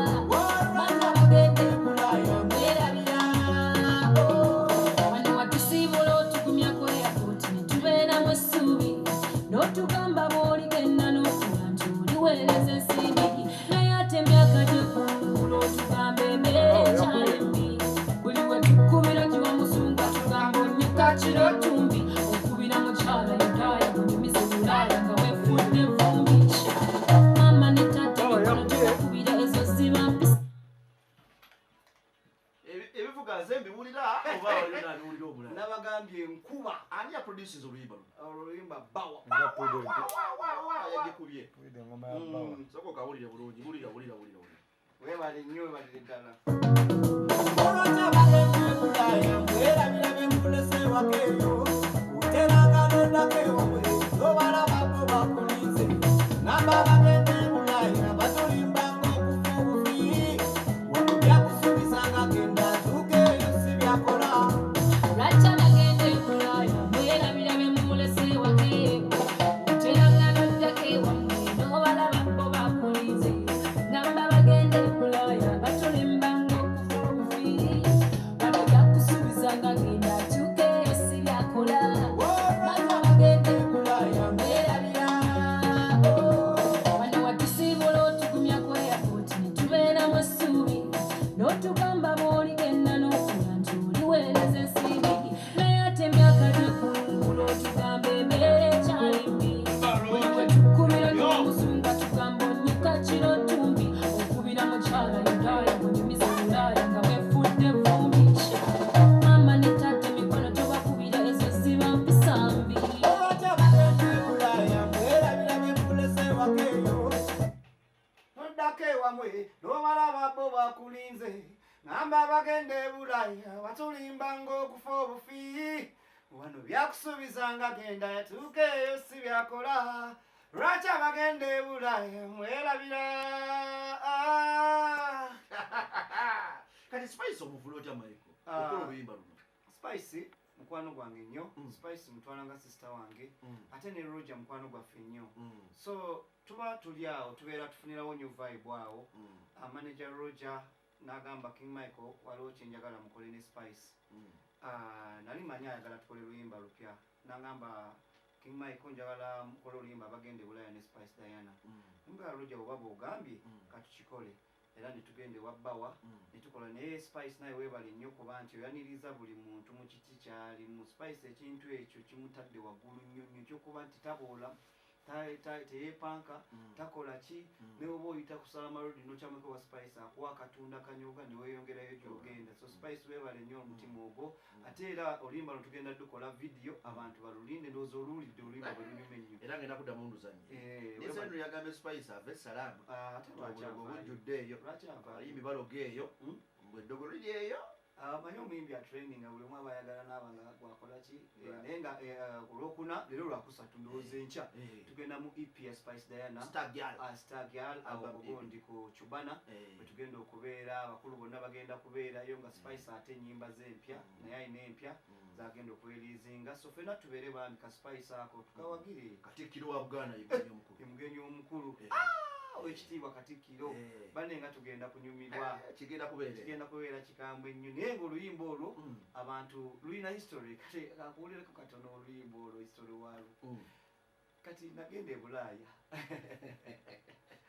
Bano abagenda e Bulaaya mwerabira. Wano watusiibula otugumya ku airport ne tubeeramu essuubi. N'otugamba bw'oligenda n'okola nti oliweereza ensimbi. Naye ate emyaka gyekungula otugamba embeera ekyali mbi. Buli we tukubira giwa muzungu atugamba onyuka kiro tumbi. Okubira mukyala Yudaaya bunyumize Bulaaya nga weefudde vumbi. Maama ne taata mikono tubakubira ezo ziba mpisa. Ebivuga nze mbiwulira oba waliwo n'abiwulira omulala? Nabagambye enkuba. Ani yaproducinze oluyimba luno? Oluyimba Bawa. Nga Prudent. Yagikubye. Wulira engoma ya Bawa. Sooka okawulire bulungi, wulira, wulira, wulira, wulira. Weebale nnyo, weebalire ddala. Olwaki abagenda e Bulaaya mwerabira be mulese waka eyo? Oteranga n'oddako ewammwe n'obalaba bo bakulinze. Ngamba abagenda e Bulaaya batulimbanga okufa obufi. Wano byakusuubiza nga genda atuuka eyo si byakola. Lwaki abagenda e Bulaaya mwerabira be mulese waka eyo? Oteranga n'oddako ewammwe n'obalaba bo bakulinze. Ngamba abagenda e Bulaaya batulimbanga okufa obufi. Bano byakusuubiza nga genda akyuka eyo si byakola. ewabwe n'obalaba bo bakulinze ngamba abagenda e Bulaya batulimba ng'okufa obufi wano byakusuubizanga genda yatuuka eyo si byakola lwaki abagenda e Bulaya mwerabira. Kati Spice omuvula otya, Michael, okola oluyimba luno? Spice mukwano gwange nnyo. Spice mutwala nga sister wange, ate ne Roger mukwano gwaffe nnyo. So tuba tuli awo, tubeera tufunirawo new vibe awo. Manager Roger n'agamba, "King Michael, waliwo kyenjagala mukole ne Spice." Nali manyi ayagala tukole luyimba lupya. N'agamba, "King Michael, njagala mukole oluyimba abagenda e Bulaya ne Spice Diana." Nga Roger oba bwogambye, katukikole. Era netugenda ewa Bbawa netukola. Naye Spice naye weebale nnyo kuba nti oyaniriza buli muntu mu kiti kyalimu. Spice ekintu ekyo kimutadde waggulu nnyo nnyo, kyokuba nti taboola, teyeepanka, takola ki. Ne oba oyita ku Salama Road nokyamako wa Spice, akuwa akatunda kanyoga neweeyongerayo gyogenda. So Spice weebale nnyo omutima ogwo. Ate era oluyimba lwo tugenda dukola vidiyo, abantu balulinde. Ndowooza oluwulidde oluyimba bwe lunyuma ennyo. Era ngenda kuddamu nduzanye. Eh, naye Sendro yagambye Spice ave Salama. Ah, ate lwaki obulogo avaayo? bujjudde eyo. Lwaki avaayo? Abayimbi baloga eyo. Mbwe eddogo liri eyo. Amanyi omuyimbi atraininga, buli omu aba ayagala naaba nga gwakola ki. Naye nga ku Lwokuna, leero Lwakusatu, ndowooza enkya tugenda mu EP ya Spice Diana. Star Girl. Ah, Star Girl awo. Album. Ogundi ku Cubana wetugenda okubeera, abakulu bonna bagenda kubeerayo nga Spice ate ennyimba ze empya, naye alina empya zagenda okureleasinga. So ffenna tubeere bambi ka Spice ako tukawagire. Katikkiro wa Buganda ye mugenyi omukulu. Ye mugenyi omukulu. Owekitiibwa Katikkiro. Banne nga tugenda kunyumirwa. Kigenda kubeera kigenda kubeera kikambwe ennyo. Naye nga oluyimba olwo abantu lulina history. Kati kakuwulireko katono oluyimba olwo, history waalwo. Kati nagenda e Bulaaya.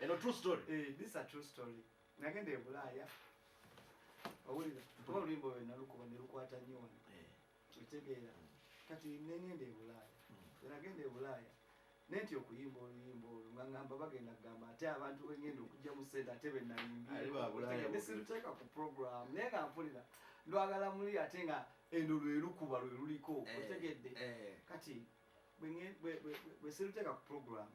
Eno true story. Eh, this a true story. Nagenda e Bulaaya, owulira, kuba oluyimba olwo nalukuba ne lukwata nnyo wano. Okitegeera? Kati nengenda e Bulaaya. Nagenda e Bulaaya nenti okuyimba oluyimba olwo nga ngamba bagenda kugamba ate abantu bengenda okugyamu sente ate Ali ba Bulaaya. Benalimbye nesiruteeka ku program, naye nga mpulira lwagala muli, ate nga eno lwe lukuba lwe luliko. Otegedde? Kati bwe siruteeka ku program,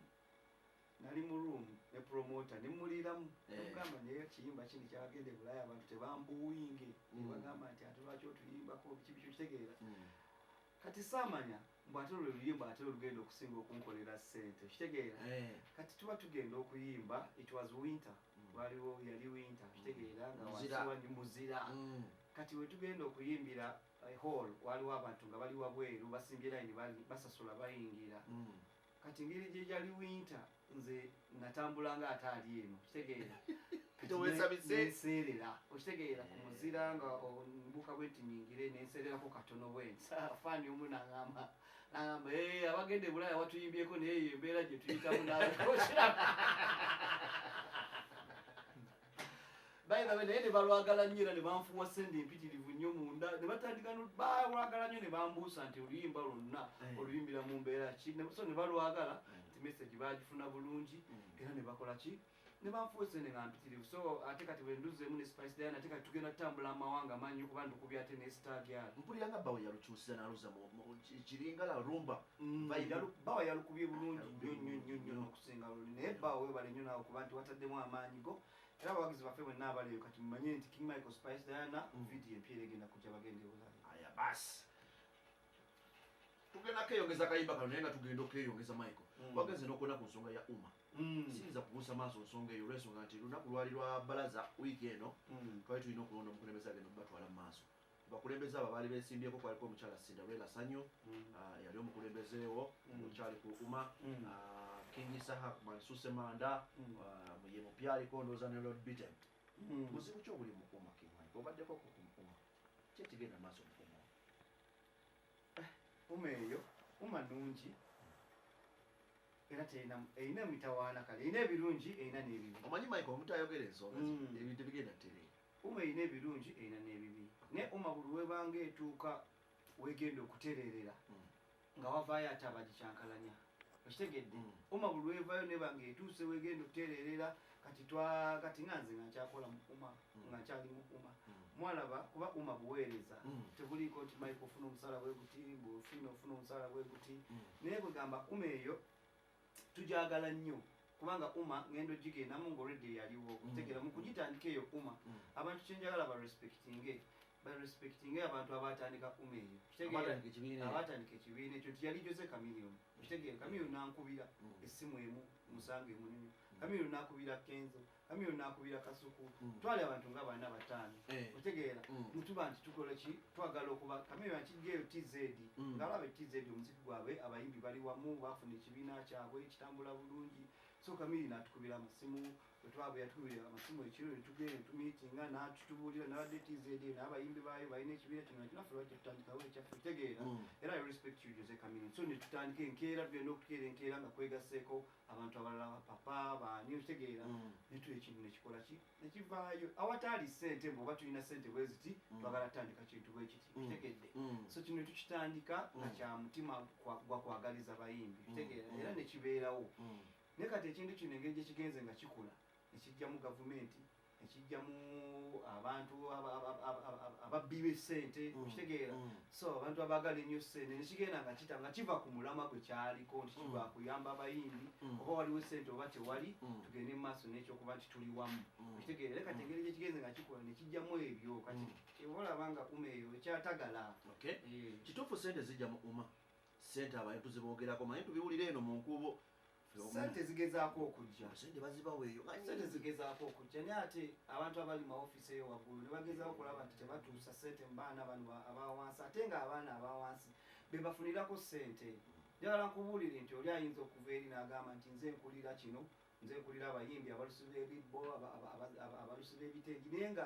nali mu room ne promoter nemuliiramu. Nemugamba, "Naye kiyimba kini kyabagenda e Bulaaya, abantu tebambuwinge?" Nebagamba nti, "Ate lwaki otuyimbako biki biki?" Okitegeera? Kati saamanya mbu ate olwo luyimba ate olugenda okusinga okunkolera ssente. Okitegeera? Kati tuba tugenda okuyimba, it was winter. Waliwo yali winter, okitegeera, nga Muzira. wansi wanyu muzira. Kati we tugenda okuyimbira hall, waliwo abantu nga bali wabweru basimbye line, basasula bayingira. Kati ngeri gye gyali winter, nze natambula nga ate ali eno, okitegeera? Kati Teweesabise? Nenseerera, okitegeera, ku muzira nga mbuuka bwe nti nyingire, nenseererako katono bwe nti. Faani omu nangamba, "Eh, abagenda e Bulaaya watuyimbyeko, naye eyo embeera gye tuyitamu nawe." By the way, naye ne balwagala nnyo era ne banfuwa sente empitirivu nnyo munda, ne batandika balwagala nnyo ne bambuusa nti oluyimba lwonna oluyimbira mu mbeera ki? So ne balwagala nti message bagifuna bulungi era ne bakola ki, ne banfuwa esente nga mpitirivu. So ate kati bwe nduzeemu ne Spice Diana, ate kati tugenda tutambula amawanga mangi kuba ndukubya ate ne Star Girl. Mpulira nga bawe yalukyusiza n'aluza kiringa la rumba vibe. Bawa yalukubye bulungi nnyo nnyo nnyo nnyo Nnyo. n'okusinga luli. Naye bawa webale nnyo naawe kuba nti wataddemu amaanyi go. Era abawagizi baffe bwenna abaliyo, kati mumanye nti King Michael, Spice Diana, vidiyo empya era egenda kujja, bagenda e Bulaaya. Aya basi, tugenda keyongeza akayimba kano, naye nga tugenda okeyongeza, Michael, wagenze n'okubona ku nsonga ya UMA. Siyinza kubuusa maaso nsonga eyo olw'ensonga nti lunaku lwali lwa balaza wiiki eno, twali tulina okulonda omukulembeze agenda okubatwala mu maaso. Bakulembeze abo baali besimbyeko kwaliko omukyala Cinderella Sanyu, yali omukulembezeewo omukyali ku UMA, King Saha Mansu Manda, ye mupya aliko ndowooza, ne Lord Bitem. Buzibu ki obuli mu UMA, King Mike? Obaddeko ku UMA, ki ekigenda maaso mu UMA? UMA eyo, UMA nungi era terina, erina emitawaana. Kale erina ebirungi, erina n'ebibi. Omanyi Mike, omuntu ayogera ensonga ebintu bigenda tereera. UMA erina ebirungi, erina n'ebibi, naye UMA buli webanga etuuka wegenda okutereerera, nga wavaayo ate abagikyankalanya. Okitegedde? UMA buli wevaayo nebanga etuuse wegenda okutereerera, kati twa kati nga nze nga nkyakola mu UMA, nga nkyali mu UMA, mwalaba kuba UMA buweereza. Tebuliiko nti Mike ofuna omusala bwe guti, bwofina ofuna omusala bwe guti. Naye bwegamba UMA eyo tujagala nnyo. Kubanga UMA ngendo gigendamu ng'olwedde yaliwo. Otegeera, mu kugitandika eyo UMA, abantu kyenjagala barespectinge abantu abatandika UMA eyo. Kitegeera? Abatandika ekibiina ekyo. Abatandika ekibiina ekyo nti yali Jose Chameleone. Okitegeera? Chameleone nankubira essimu emu musange emunene, Chameleone nakubira Kenzo, Chameleone nakubira Kasuku. Twali abantu nga bana bataano. Otegeera? Mutuba nti tukola ki, twagala okuba Chameleone akijjaeyo TZ. Ngaalaba TZ omuziki gwabwe, abayimbi bali wamu, bafuna ekibiina kyabwe kitambula bulungi. So Chameleone atukubira amasimu, bwetwabwe yatukubira amasimu ekiro, netugenda netumiitinga, natutubuulira nabadde TZ n'abayimbi baayo balina ekibiina kino, nakinaffe lwaki tutandikawo ekyaffe? Otegeera? Era I respect you, Jose Chameleone. So netutandika enkeera, tugenda okukeera enkeera nga kwegaseeko abantu abalala, bapapa baani, okitegeera? Netuwa ekintu nekikola ki, nekivaayo awataali ssente, mbu oba tulina ssente bwe ziti, twagala tutandika kintu bwe kiti. Okitegedde? So kino tukitandika nga kya mutima gwa kwagaliza bayimbi. Okitegeera? Era nekibeerawo. Naye kati ekintu kino engeri gye kigenze nga kikula, nekijjamu gavumenti, nekijjamu abantu ababbi b'essente. Okitegeera? So abantu abaagala ennyo ssente, nekigenda nga kita nga kiva ku mulamwa gwe kyaliko nti kiva kuyamba abayimbi, oba waliwo essente oba tewali, tugende mu maaso n'ekyokuba nti tuli wamu. Okitegeera? Era kati engeri gyekigenze nga kikula, nekijjamu ebyo, kati obalaba nga UMA eyo ekyatagala. Kituufu, sente zijja mu UMA? Sente abantu tuziboogerako, manyi tubiwulira eno mu nkubo. Sente zigezaako okujja. Sente bazibawa eyo. Sente zigezaako okujja, naye ate abantu abali mu maofiisi eyo waggulu ne bagezaako okulaba nti tebatuusa sente mu baana bano abawansi, ate nga abaana abawansi be bafunirako sente. Njagala nkubuulire nti oli ayinza okuva eri n'agamba nti nze nkulira kino, nze nkulira abayimbi, abalusi b'ebibbo, abalusi b'ebitengi, naye nga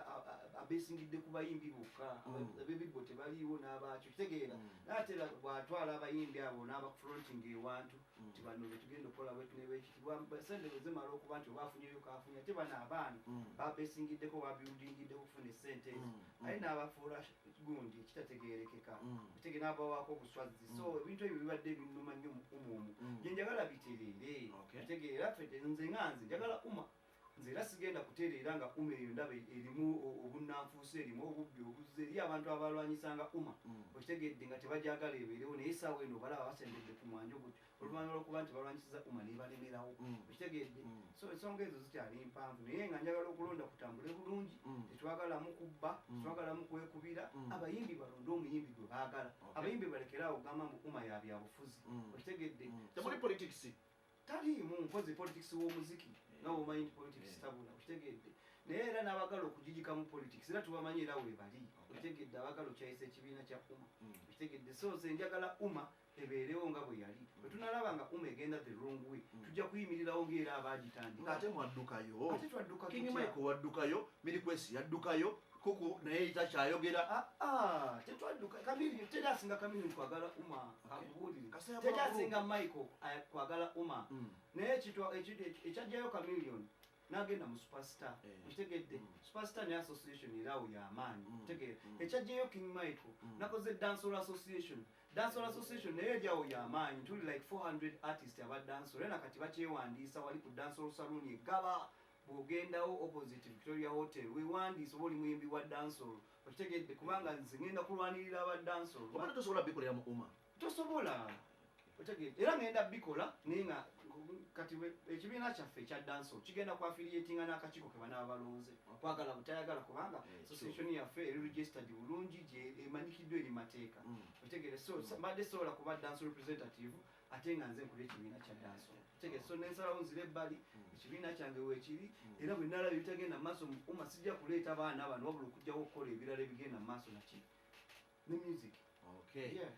abeesingidde ku bayimbi bokka. Ab'ebibbo tebaliiwo n'abaakyo. Kitegeera? Naye ate era bw'atwala abayimbi abo n'abafronting ewantu nti bano betugenda okukola bwetu ne bwekiti, sente bwe zimala okuba nti oba afunyeyo kafunye, ate bano abaana babesingiddeko, babuildingiddeko okufuna esente ezo, aye n'abafuula gundi ekitategeerekeka. Otege n'abawaako obuswazi. So ebintu ebyo bibadde binnuma nnyo mu UMA omwo. Gye njagala bitereere. Otegeera? Ffe nze nga nze njagala UMA, nze era sigenda kutereera nga UMA eyo ndaba erimu obunnanfuusi, erimu obubbi obuzze, eri abantu abalwanyisanga UMA. Okitegedde nga tebajagala ebeerewo, naye essaawa eno balaba basembedde ku mwanjo gutyo oluvannyuma lw'okuba nti balwanyisiza UMA nebalemerawo. Okitegedde? So ensonga ezo zikyali mpanvu, naye nga njagala okulonda kutambule bulungi. Tetwagalamu kubba, tetwagalamu kwekubira. Abayimbi balonde omuyimbi gwe baagala. Abayimbi balekerawo okugamba mbu UMA ya byabufuzi. Okitegedde? Temuli politics. Taliimu, nkozi politics w'omuziki nga bwomanyi nti politics tabula. Okitegedde? Naye era n'abagala okugigikamu politics era tubamanyi, era weebali. Okitegedde? Abagala okyayisa ekibiina kya UMA. Okitegedde? So nze njagala UMA ebeerewo nga bwe yali. Bwe tunalaba nga UMA egenda the wrong way, tujja kuyimirirawo ng'era abaagitandika. Ng'ate mwaddukayo. Ate twadduka King tutya? Michael waddukayo, Mirikwesi yaddukayo, kuku naye takyayogera. Ah, ah, tetwadduka. Chameleone, teri asinga Chameleone kwagala UMA, kakubuulire. Kaseera Teri bwako. asinga Michael kwagala UMA. Naye ekyajjayo Chameleone n'agenda mu Superstar. Okitegedde? Superstar ne association era awo y'amaanyi. Okitegedde? Ekyajjayo King Michael, nakoze Dancehall Association. Dancehall Association naye eri awo y'amaanyi, tuli like 400 artist aba dancehall, era nakati bakyewandiisa wali ku Dancehall Saloon egaba, bw'ogendawo opposite Victoria Hotel, weewandiisa oba oli muyimbi wa dancehall. Okitegedde? Kubanga nze ngenda kulwanirira aba dancehall. Oba tosobola bikolera mu UMA? Tosobola. Otegeera? Era ngenda bikola, naye nga kati ekibiina kyaffe ekya dancehall kigenda ku affiliatinga n'akakiiko ke banaaba balonze, kwagala butayagala, kubanga association yaffe eri registered bulungi, gye emanyikiddwa eri mateeka. Otegeere? So mbadde sobola kuba dancehall representative ate nga nze nkola ekibiina kya dancehall. Otegeere? So nensalawo nzira ebbali, ekibiina kyange weekiri. Era bwe nalaba ebitagenda mu maaso mu UMA, sijja kuleeta baana bano, wabula okugjawo okukola ebirala ebigenda mu maaso naki ne music. Yeah.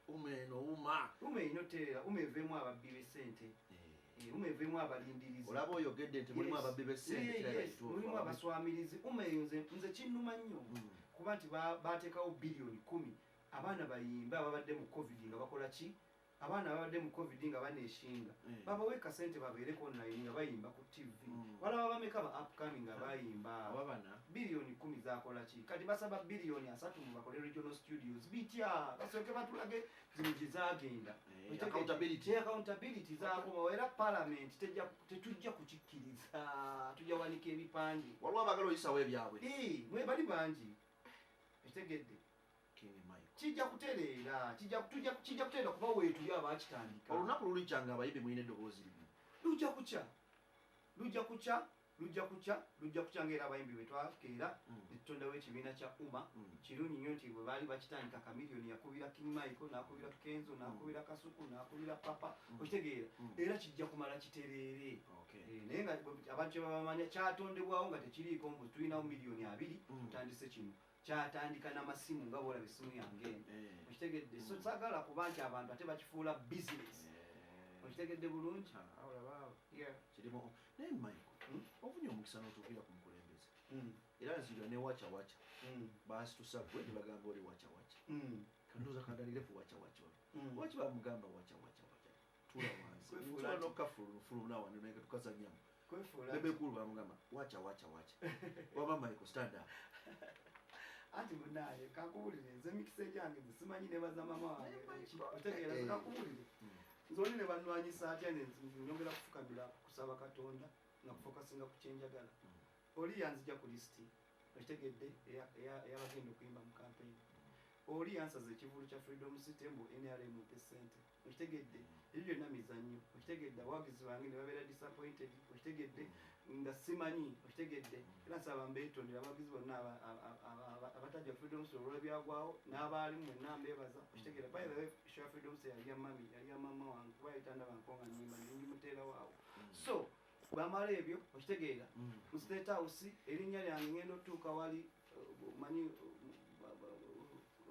UMA eno, UMA. UMA erina otereera, UMA eveemu ababbi b'essente. UMA eveemu abalindirizi. Olaba oyogedde nti mulimu ababbi b'essente, kirabika kituufu. Mulimu abaswamirizi. UMA eyo nze kinnuma nnyo kuba nti bateekawo biliyoni 10, abaana bayimbe ababadde mu COVID nga bakola ki, abaana ababadde mu COVID nga baneeshinga, babawe kasente babeereko online nga bayimba ku TV. Walaba bameka ba upcoming nga bayimba? Aba bana. Biliyoni 10 zakola ki? Kati basaba biliyoni 30 mu bakole regional studios. Bitya? Basooke batulage zino gye zagenda. Accountability. Accountability zakomawo, era parliament tetujja kukikkiriza, tujja wanika ebipande. Waliwo abagala oyisawo ebyabwe. Mwe bali bangi. Etegedde? King Michael. Kijja kutereera, kijja kutereera kuba weetuli abakitandika. Olunaku lulikyanga abayimbi mulina eddoboozi limu. Lujja kukya. Lujja kukya, lujja kukya, lujja kukya. Ngaera abayimbi bwe twakeera netutondawo ekibiina kya UMA. Kirungi nnyo nti bwe baali bakitandika, Chameleone yakubira King Michael, n'akubira Kenzo, n'akubira Kasuku, n'akubira Papa. Okitegeera? Era kijja kumala kitereere. Naye nga abantu kyebabamanya, kyatondebwawo nga tekiriiko mbu tulinawo 20 miliyoni, tutandise kino. Kyatandika n'amasimu nga bwolaba essimu yange eno. Okitegedde? So saagala kuba nti abantu ate bakifuula business. Okitegedde bulungi? Ah, olaba. Yeah. Kirimu naye Michael, ofunye omukisa n'otuukira ku mukulembeze. Era nzira ne wacha wacha basitusa gwe ne bagamba oli wacha wacha. Kandoza kandalire ku wacha wacha oli. Lwaki bamugamba wacha wacha wacha tuula wansi? Kwefuula Nsobola n'okukafulufuluna wano naye tukazanyamu. Kwefuula Bebe Cool bamugamba wacha wacha wacha, wama Michael, stand up. Anti munaye kankubulire, nze emikisa egyange nze simanyi nebaza mama wange. Otegeera? Eh. Kankubulire, nze oli ne banwanyisa atya, nyongera kufukamira kusaba Katonda nga kufokasinga ku kyenjagala. Oli yanzija ku lisiti, okitegedde, ey'abagenda okuyimba mu campaign. Oli yansaza ekivulu kya Freedom City mbu NRM mpe sente. Okitegedde? Ebyo byonna mizannyo. Okitegedde? Abawagizi bange ne babeera disappointed. Okitegedde? Nga simanyi. Okitegedde? Era nsaba mbeetondera abawagizi bonna abatajja Freedom City olw'ebyagwawo, n'abaalimu mwenna mbeebaza. Okitegedde? By the way, show ya Freedom City yali ya mami, yali ya mama wange, kuba yali tandaba nko nga nyimba nengimuteerawo awo. So bwamala ebyo, okitegeera, mu State House erinnya lyange ngenda otuuka wali, manyi,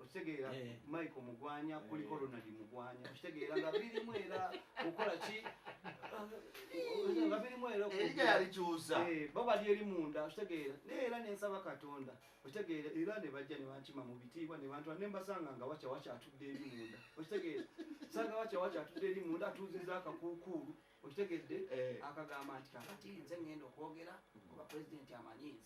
okitegeera, Michael Mugwanya, kuliko Ronald Mugwanya. Okitegeera nga birimu era okola ki, nga birimu era Erinnya yalikyusa. Bo bali eri munda. Okitegeera? Naye era nensaba Katonda. Okitegeera? Era ne bajja ne bankima mu bitiibwa ne bantwala ne mbasanga nga wacha wacha atudde eri munda. Okitegeera? Sanga wacha wacha atudde eri munda, atuuziza akakuukuulu. Okitegedde? Akagamba nti kakati nze ngenda okwogera kuba pulezidenti amanyi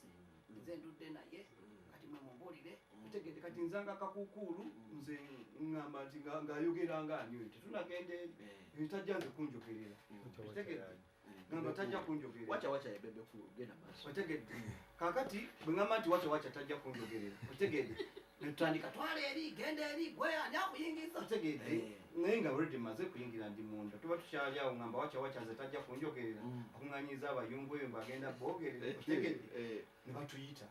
nze, nze ndudde naye, kati mwe mumbuulire. Okitegedde? Kati nzanga akakuukuulu, nze ŋŋamba nti ng'ayogera nga ani oyo, tetunagenda eri. Tajja nze kunjogerera. Okitegedde? Ngamba tajja kunjogerera. Wacha wacha ya Bebe Cool, genda maaso. Otegedde? Kakati bwe ŋŋamba nti wacha wacha tajja kunjogerera, otegedde, netutandika twala eri, genda eri, gwe ani akuyingiza? Otegedde? Naye nga already maze kuyingira, ndi munda, tuba tukyali awo, ŋŋamba wacha wacha nze tajja kunjogerera, akuŋŋanyiza abayungu eyo mbagenda boogerera. Otegedde? Ne batuyita,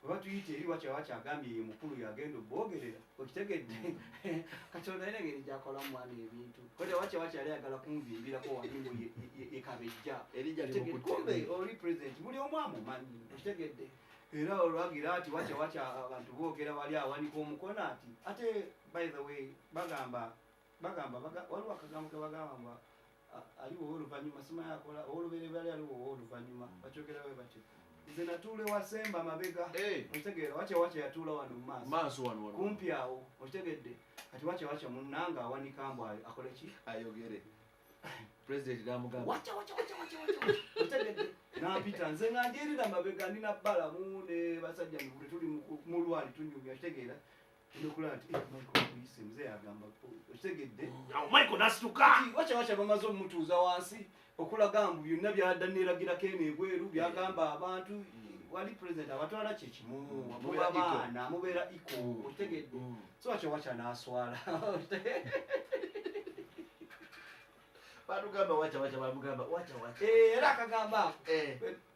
bwe batuyita eri, wacha wacha agambye ye mukulu yagenda oboogerera. Okitegedde? Katonda alina engeri gyakolamu mwana ebintu. Kote wacha wacha yali ayagala kunvimbirako wali mbu ye kabejja. Erinnya Okitegedde? limukutte. Kumbe oli president buli omu amumanyi. Okitegedde? Era olwagira ati wacha wacha abantu boogera, wali awanika omukono ati ate by the way bagamba waliwo akagambo ke bagamba mbu aliwo ow'oluvannyuma simanyi akola ow'olubereberye, aliwo ow'oluvannyuma. Bakyogera bwe batyo. Nze natuula ewasemba mabega. Okitegeera? Wacha wacha yatuula wano mu maaso. Maaso wano wano. Kumpi awo. Okitegedde? Kati wacha wacha munnanga awanika mbu akole ki? Ayogere. President namugamba wacha wacha wacha wacha wacha wacha. Okitegedde? Nampita nze nga ndi erina mabega, ndina balamu ne basajja mivule, tuli mu lwali tunyumya. Okitegeera? Nokulaba nti, "Eh, Michael akuyise." Mzee agamba, okitegedde? Awo Michael nasituka. Kati wacha wacha bamaze omumutuuza wansi okulaga mbu byonna byadda neragirako eno ebweru byagamba abantu wali president abatwala kyekimu. Muba Mubeera equal. baana mubeera equal. Okitegedde? So wacha wacha n'aswala. Batugamba wacha wacha, bamugamba wacha wacha. Eh, era akagamba ako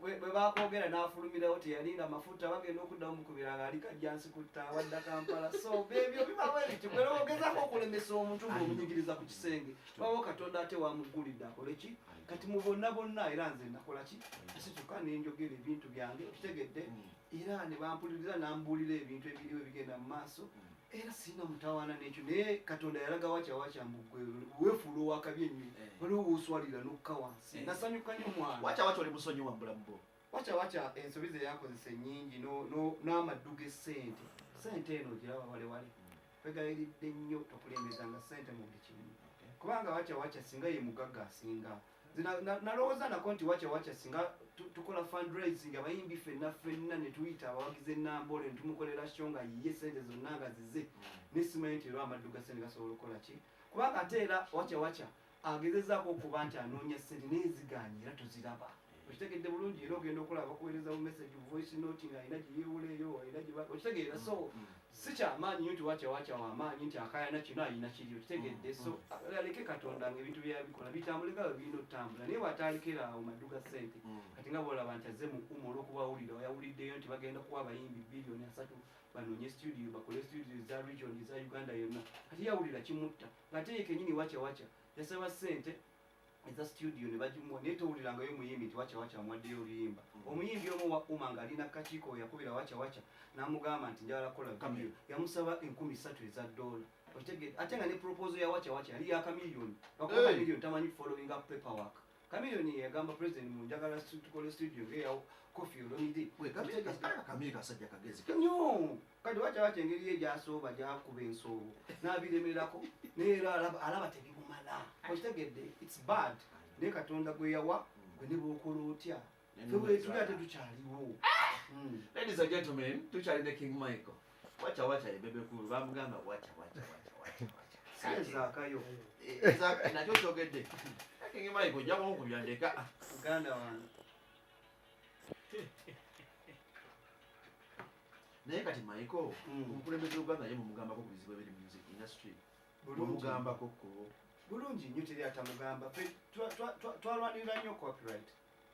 bwe bakwogera n'afulumirawo, teyalinda mafuta, bagenda okuddamu mukubira nga ali Kajjansi kutta wadda Kampala. So byebyo bibawo ebityo, bwera ogezaako okulemesa omuntu ng'omunyigiriza ku kisenge, bawo Katonda ate wamugulidde akole ki. Kati mu bonna bonna era nze nakola ki? Asituka nenjogera ebintu byange. Okitegedde? Era ne bampuliriza, nambuulira ebintu ebiriwo ebigenda mu maaso. Era sirina mutawaana n'ekyo, naye Katonda yalaga wacha wacha mbu gwe weefuula owakabi ennyo, waliwo wooswalira n'okka wansi. Nasanyuka nnyo mwana. Wacha wacha oli musonyiwa mu bulamu bwo? Wacha wacha ensobi ze yakozesa ennyingi n'amaddu g'essente. Sente eno ogiraba wale wale, kwegayiridde nnyo tokulembezanga sente mu buli kimu, kubanga wacha wacha singa ye mugagga asinga. Nze nalowooza nako nti wacha wacha singa tukola fundraising, abayimbi ffenna ffenna ne tuyita abawagizi enambole ne tumukolera show nga yiye sente zonna nga zize, nesimanyi nti era amaddu ga sente gasobola okukola ki, kubanga ate era wacha wacha agezezaako okuba nti anoonya sente naye ziganye era toziraba. Okitegedde bulungi? Era ogenda okulaba bakuweereza mu message, voice note, nga alina gyeyeewuleeyo, alina gye okitegeera? So si kyamaanyi nnyo nti Wacha Wacha wamaanyi nti akayana kino alina kiri, okitegedde? So aleke Katonda nga ebintu byabikola bitambule nga bwe birina otutambula, naye bw'atalekera awo maddu ga ssente. Kati nga bwolaba nti azze mu UMA olw'okuba yawuliddeyo nti bagenda kuwa abayimbi 30 biliyoni banoonye studio, bakole studio eza region, eza Uganda yonna. Kati yawulira kimutta ng'ate ye kenyini Wacha Wacha yasaba ssente eza studio ne bagimuwa, naye towulirangayo muyimbi nti Wacha Wacha amuwaddeyo oluyimba. Omuyimbi omu wa UMA ng'alina kakiiko we yakubira Wacha Wacha n'amugamba nti njagala kukola video, yamusaba 3,000 eza dola, okitegedde? Ate nga ne proposal ya Wacha Wacha yali ya Chameleone. Bakuba Hey! Chameleone tamanyi following up paperwork. Chameleone yagamba president mu njagala tukole studio ng'eya Koffi Olomide. Kamiri kasajja kagezi. Nnyo. Kati Wacha Wacha engeri ye gyasooba, gyakuba ensoobo n'abiremerako, naye era alaba tebimumala, okitegedde? It's bad, naye Katonda gwe yawa gwe ne bwokola otya, ffe bwetuli ate tukyaliwo. Ladies and gentlemen, tukyali ne King Michael. Wacha Wacha ye Bebe Cool bamugamba Wacha Wacha Wacha Wacha Wacha. Si ezaakayo. Nakyo kyogedde. King Michael, ojja kunkubya ndeka. Muganda wange. Naye kati Michael, omukulembeze w'eggwanga ye mumugambako ku bizibu ebiri mu music industry? Bulungi. Mumugambako ko? Bulungi nnyo, teri atamugamba. Ffe twalwanirira nnyo copyright,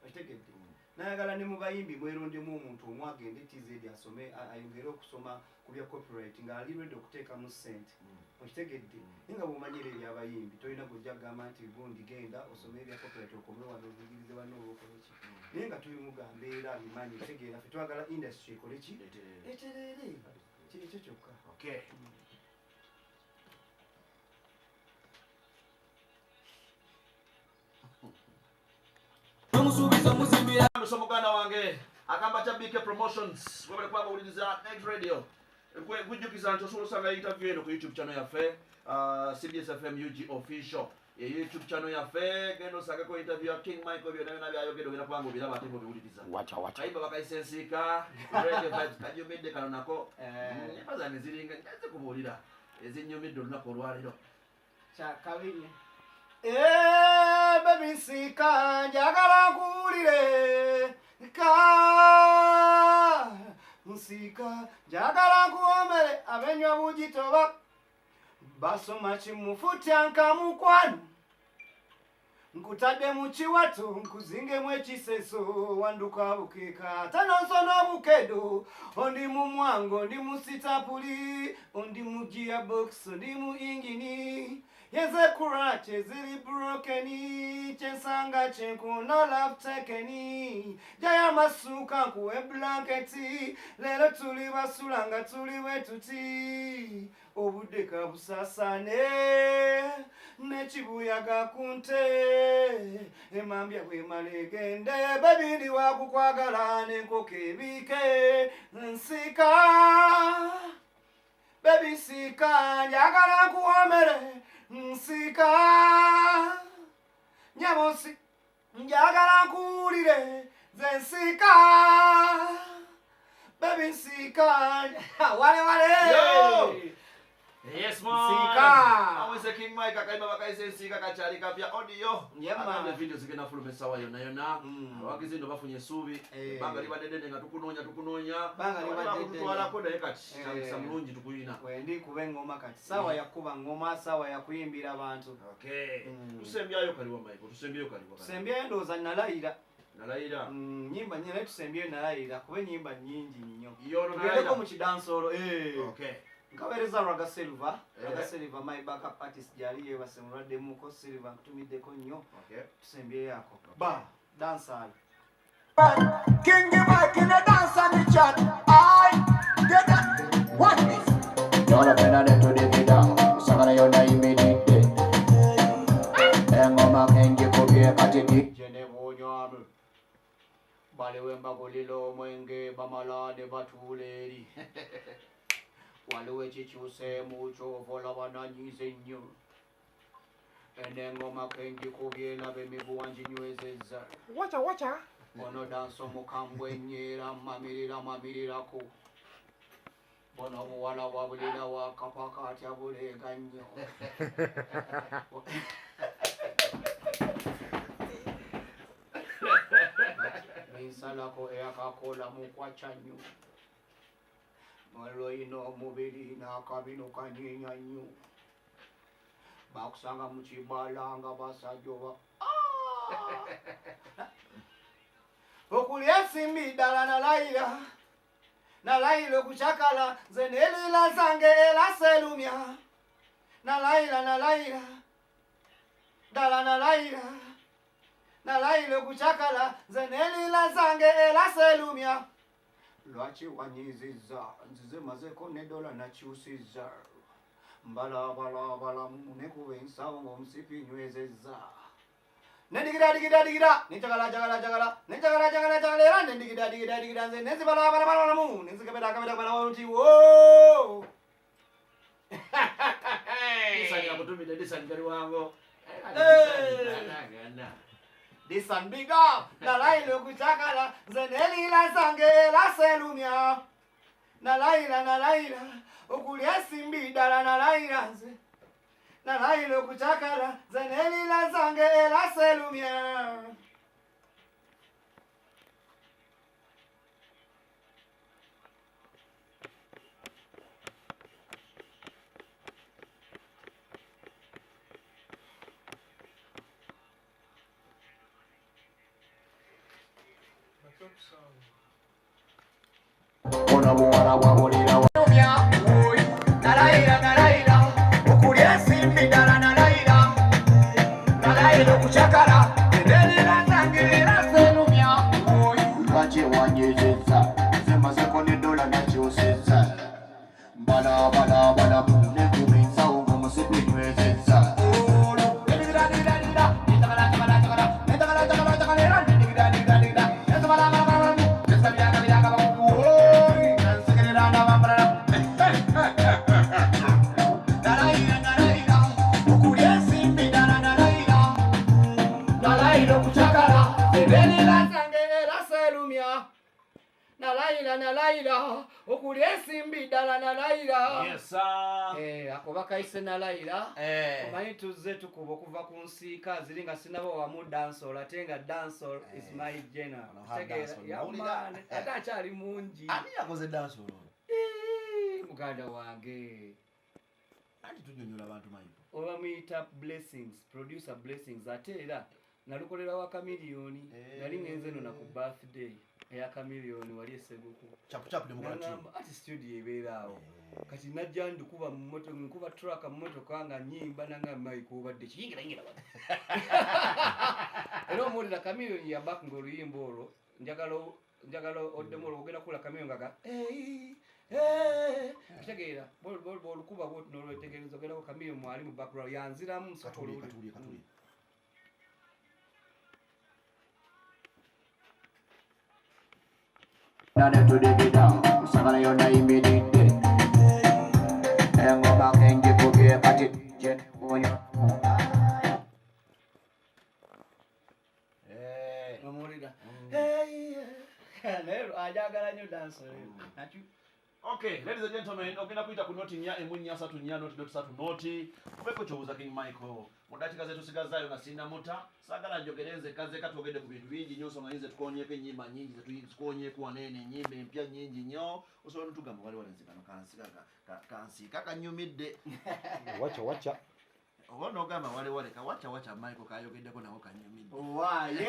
okitegedde? Nayagala ne mu bayimbi mwerondemu omuntu omu agende TZ asome, ayongere okusoma ku bya copyright ng'ali ready okuteekamu ssente, okitegedde? Naye nga bw'omanyira ebyabayimbi, tolina gojja kugamba nti gundi genda osome ebya copyright, okome wano obigirize banno oba okole ki, naye nga tubimugamba era abimanyi. Otegeera, ffe twagala industry ekole ki? Etereere, kyekyo kyokka. Okay. Omusuubiza muzimbira. Muso muganda wange agamba kya BK Promotions, webale kuba bawuliriza Net Radio. Nkujjukiza nti osobola osanga interview eno ku YouTube channel yaffe, CBS FM UG official ye YouTube channel yaffe. Genda osangeko interview ya King Michael, byonna byonna byayogedde ogenda kubanga obiraba ate ngaobiwuliriza. Wacha Wacha. Kayimba bakayisa Ensiika, Reggae Vibes, kanyumidde kano nako. Nyimba zange ziringa njaze kubuulira ezinyumidde olunaku olwaleero. Kyakabiri. Eh, baby, nsika, njagala nkuwulire ka nsika, njagala nkuwomere abenywa bugitoba basoma kimufutya nkamukwano, nkutadde mu kiwato, nkuzingemu ekiseso, wanduka bukeeka tanonso n'obukedo, ondi mu mwango, ndi mu sitapuli, ondi mu gearbox, ndi mu ingini yenze clutch ziri broken, kyensanga kyenkuna love taken, jaya masuka nkuwe blanketi, leero tuli basula nga tuli bwe tuti, obudde kabusasane n'ekibuyaga ku nte, emambya bwemala egende, babiri wakukwagala n'enkoko ebiike. Nsika, baby, sika, njagala nkuwomere, nsika nyabo, njagala nkuwulire nze, nsika baby, nsika wale wale. Yo! Yes, man. Nsiika. Aweze King Mike, akayimba bakayise Ensiika, kakyali kapya audio. Yeah, man. Agambe video zigenda fuluma essaawa yonna yonna. Abawagizi nno bafunye essuubi. Ebbanga libadde ddene nga tukunoonya, tukunoonya. Ebbanga libadde ddene. Bakututwalako, naye kati kyamukisa mulungi tukuyina. Wendi kuba engoma kati, saawa yakuba ngoma, saawa yakuyimbira abantu. Okay. Tusembyayo kaliwa, Michael? Tusembyeyo kaliwa? Tusembyeyo ndowooza Nalayira. Nalayira. Nyimba nyingi, naye tusembyeyo Nalayira kuba enyimba nyingi nnyo. Yono Tugendeko Nalayira. mu kidansolo, eh. Okay. Nkaweereza Raga Silver. Raga Silver, my backup artist, gyali yeebase mulwaddemuko. Silver, nkutumiddeko nnyo. Okay. Tusembyeyo ako ba dancehall. King Mike in a dance and the chat. I get that. What is? Yona fena ne tudikida sagala yona yimiridde engoma kengikubye kati Je ne bunywamu baliwo embagulira omwenge bamala ne batuula eri, waliwo ekikyuseemu kyova olaba nanyize nnyo enengoma kengikubye, laba emiguwa nginywezezza. Wacha wacha. Ono danso mukambwe ennyo era mamirira mamirirako, bono obuwala bwabulira wakapaka atya buleega nnyo. Wasalako eyakakola mukwaca nnyo. Olwoyina omubiri n'akabino kanyinya nnyo. Bakusanga mu kibala nga basajja oba okulya ensimbi ddala nalayira nalayira okucakala nze nelila zange era selumya nalayira nalayira ddala nalayira nalayira okucakala nze nelila zange era selumya lwaki wanyizizza nzize mazeko ne dola nakyusizza mbalabalabalamu nekuba ensawo ng'omusipi nywezezza nendigira digira digira nenjagala jagala jagala nenjagala jagala jagala era nendigira digira digira nze nenzibalabalabalamu nenzikebera kabera kabera nti wo Disani akutumidde Disani gali wango. This and big up nalayira okucakala nze nelila zange era selumya nalayira nalayira okulya ensimbi ddala nalayira nze nalayira okucakala nze nelila zange era selumya. Ono buwala bwabulira Nalayira nalayira okulya ensimbi ddala nalayira nalayira okucakala nelila zange era selumya. Lwaki wanyizizza nze mazeko ne dola nakyusizza mbalabalabalamu nekuba ensawo ng'omusipi nywezezza. Nalayira nalayira okulya ensimbi ddala nalayira. Yes sir. Ako bakayise nalayira. Eh. Omanyi tuzze tukuba okuva ku nsiika ziri nga sinaba wamu dancehall ate nga dancehall is my genre. Ono ha Kitegeera? dancehall, Yeah, nawulira. man. Ate akyali mungi. Ani yakoze dancehall ono? Muganda wange. Anti tunyonyola abantu Michael. Oba muyita Blessings, producer Blessings ate era nalukolera wa Chameleone. Nali ngenze eno na ku birthday eya Chameleone wali e Seguku. Chapu chapu ne mukola team. Nangamba ati studio ebeera awo. Kati najja ndikuba mu moto, nkuba truck mu motoka nga nnyimba nanga Mike obadde kiyingira yingira wano. Era omuwulira Chameleone yabaka ng'oluyimba olwo njagala oddemu olwo ogenda kuwulira Chameleone nga ga, hey, hey. Kitegeera, bw'olukuba bw'oti n'olwetegereza ogenda ku Chameleone mwali mu background yanziramu nsooka Katuli, oluwulire. katuli, katuli. Nane tudigida nsagala yonna yimiridde engoma kenjikubye kati gye newuunya. Omuwulira. Hey, naye ajagala nnyo dance oyo. Okay, ladies and gentlemen, ogenda kuyita ku noti 4 emu 4 3 4 noti dot 3 noti. Kubeko kyobuuza King Michael. Mu ddakiika ze tusigazaayo nga sinnamuta, saagala njogere nze kaze ka twogedde ku bintu bingi nnyo, nsonga nnyingi ze tukoonyeeko, ennyimba nnyingi ze tukoonyeeko wano eno, ennyimba empya nnyingi nnyo. Osobola n'otugamba waliwo nze kano kansiika kanyumidde. Wacha wacha. Oba n'ogamba wale wale ka wacha wacha Michael kayogeddeko nako kanyumidde. Owaye,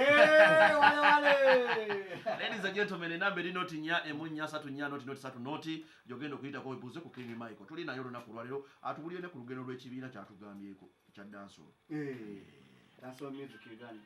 wale wale. Ladies and gentlemen, enamba eri noti 4 emu 4 3 4 noti noti 3 noti gy'ogenda okuyitako weebuuze ku King Michael. Tuli naye olunaku olwaleero atubulire ne ku lugendo lw'ekibiina ky'atugambyeko ekya dancehall. Dancehall music Uganda.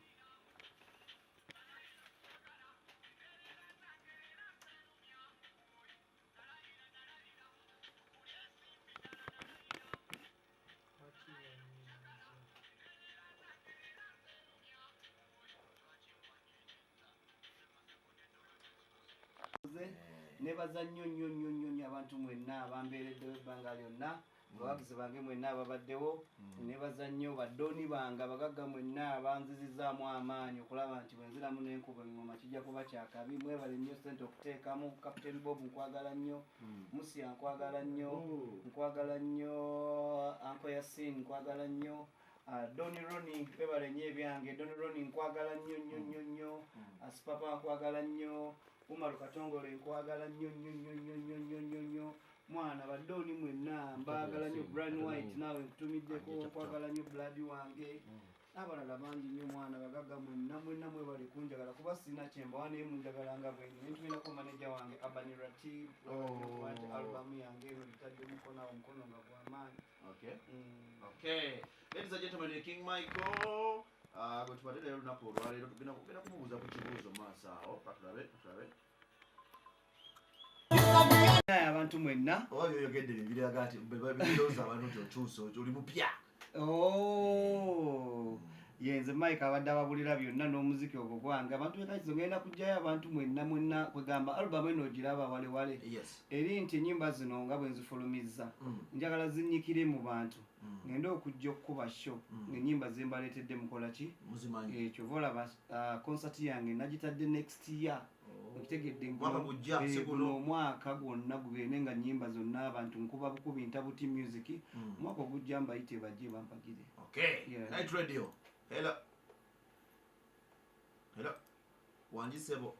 Nebaza nnyo nnyo nnyo nnyo nnyo abantu mwenna abambeereddewo ebbanga lyonna, abawagizi bange mwenna ababaddewo. Nebaza nnyo baddoni bange abagagga mwenna abanzizizaamu amaanyi okulaba nti bwe nziramu n'enkuba engoma kijja kuba kyakabi. Mwebale nnyo ssente okuteekamu. Captain Bob nkwagala nnyo, Musia nkwagala nnyo, nkwagala nnyo Uncle Yasin nkwagala nnyo, Doni Roni webale nnyo ebyange. Doni Roni nkwagala nnyo nnyo nnyo nnyo. Asipapa nkwagala nnyo. Umaru Katongole nkwagala nnyo nnyo nnyo nnyo nnyo nnyo nnyo nnyo. Mwana badoni mwenna mbaagala nnyo. Brian White naawe nkutumiddeko, nkwagala nnyo blood wange. N'abalala bangi nnyo mwana bagagga mwenna mwenna mwebale kunjagala kuba sina kyembawa naye munjagala nga bwenyi. Nentumirako maneja wange Abani Ratib Oh. albamu yange eno gitadde mukono awo omukono nga gw'amaanyi. Okay. Okay. Ladies and gentlemen, King Michael. Gwe tubadde leero olunaku olwaleero tugenda kugenda kumubuuza ku kibuuzo mu maaso awo. Katulabe, katulabe. Naye abantu mwenna Oba byoyogedde bye biraga nti birowooza abantu nti okyuse oli mupya. Oh, yenze Mike abadde ababulira byonna n'omuziki ogwo gwange. Abantu bekakizo ngenda kujjayo abantu mwenna mwenna kwegamba alubamu eno ogiraba wale wale. Yes. Eri nti ennyimba zino nga bwe nzifulumizza njagala zinnyikire mu bantu. Ngende okujja okukuba show ng'ennyimba ze mbaleetedde mukola ki? Muzimanyi. Ekyo oba olaba concert yange nagitadde next year. Okitegedde Mwaka gujja, si guno. Guno omwaka gwonna gugende nga nnyimba zonna abantu nkuba bukubi ntabuti music. Omwaka ogujja mbayite bajje bampagire. Okay. Yeah. Night Radio. Hello. Hello. Wangi sebo.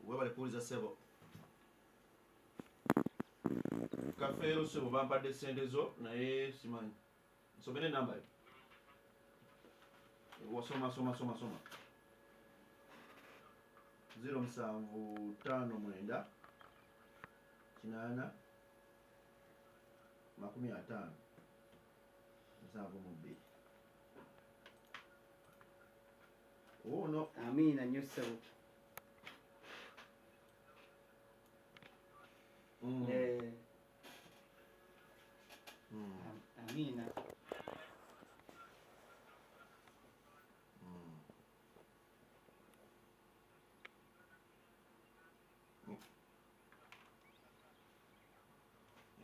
Webale kuwuliza sebo. Kafeero sebo bampadde ssente zo naye simanyi. Nsomere enamba yo. Wasoma soma soma soma. 0759 8 50 72. Ono Amiina nnyo ssebo. Amiina.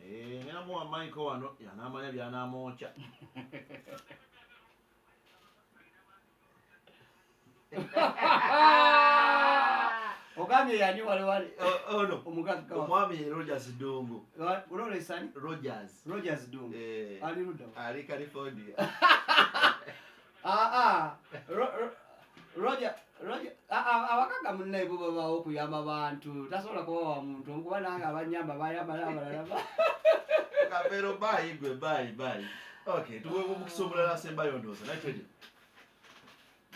Ngenda muwa Michael wano yanaamanya by'anaamwokya. Ogambye yani wale wale? Ono. Omugagga. Omwami ye Rogers Dungu. Rogers ani? Rogers. Rogers Dungu. Ali ludda wa? Ali California. Roger, Roger, abagagga munnaye bo babaawo okuyamba bantu. Tasobola kuba wa muntu omu kuba nange abanyamba bayamba n'abalala. Kafeero bye gwe bye bye. Okay, tuwe omukisa omulala asembayo ndowooza. Night Radio.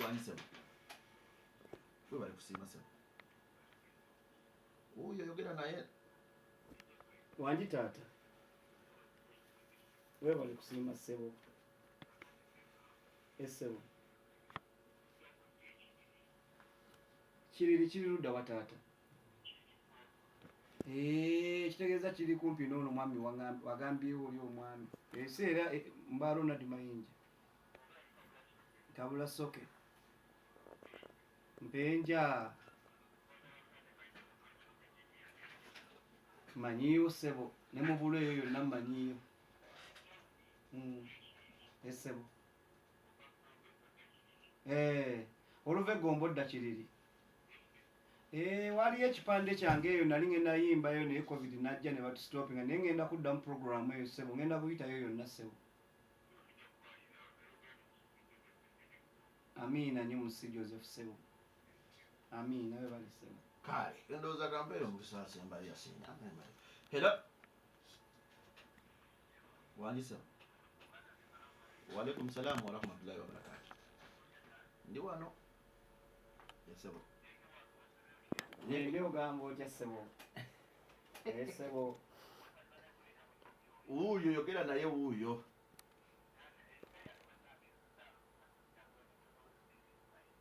Wangi ssebo. Webale kusiima ssebo. Oyo yogera naye. Wangi taata. Webale kusiima ssebo. Essebo. Kiriri kiri ludda wa taata? Kitegeeza kiri kumpi n'ono omwami wagambyewo oli omwami. Ebiseera mba Ronald Mayinja. Tabula soke. Mpenja. Manyiyo ssebo, ne mu bulo eyo yonna mmanyiyo. Essebo. Oluva eggombo dda kiriri. Waliyo ekipande kyange eyo nali ngenda yimbayo naye COVID n'ajja ne batustopinga, naye ngenda kuddamu puroguraamu eyo ssebo, ngenda kuyitayo yonna ssebo. Amiina nnyo Musi Joseph ssebo. Amiina webale ssebo. Kale, ndowooza kampeere omukisa asembayo yasinga. Hello. Wangi ssebo. Wa alaikum salaam wa rahmatullahi wa barakatuh. Ndi wano. Ssebo. Naye ogamba otya ssebo? Ssebo. Wuuyo yogera naye wuuyo.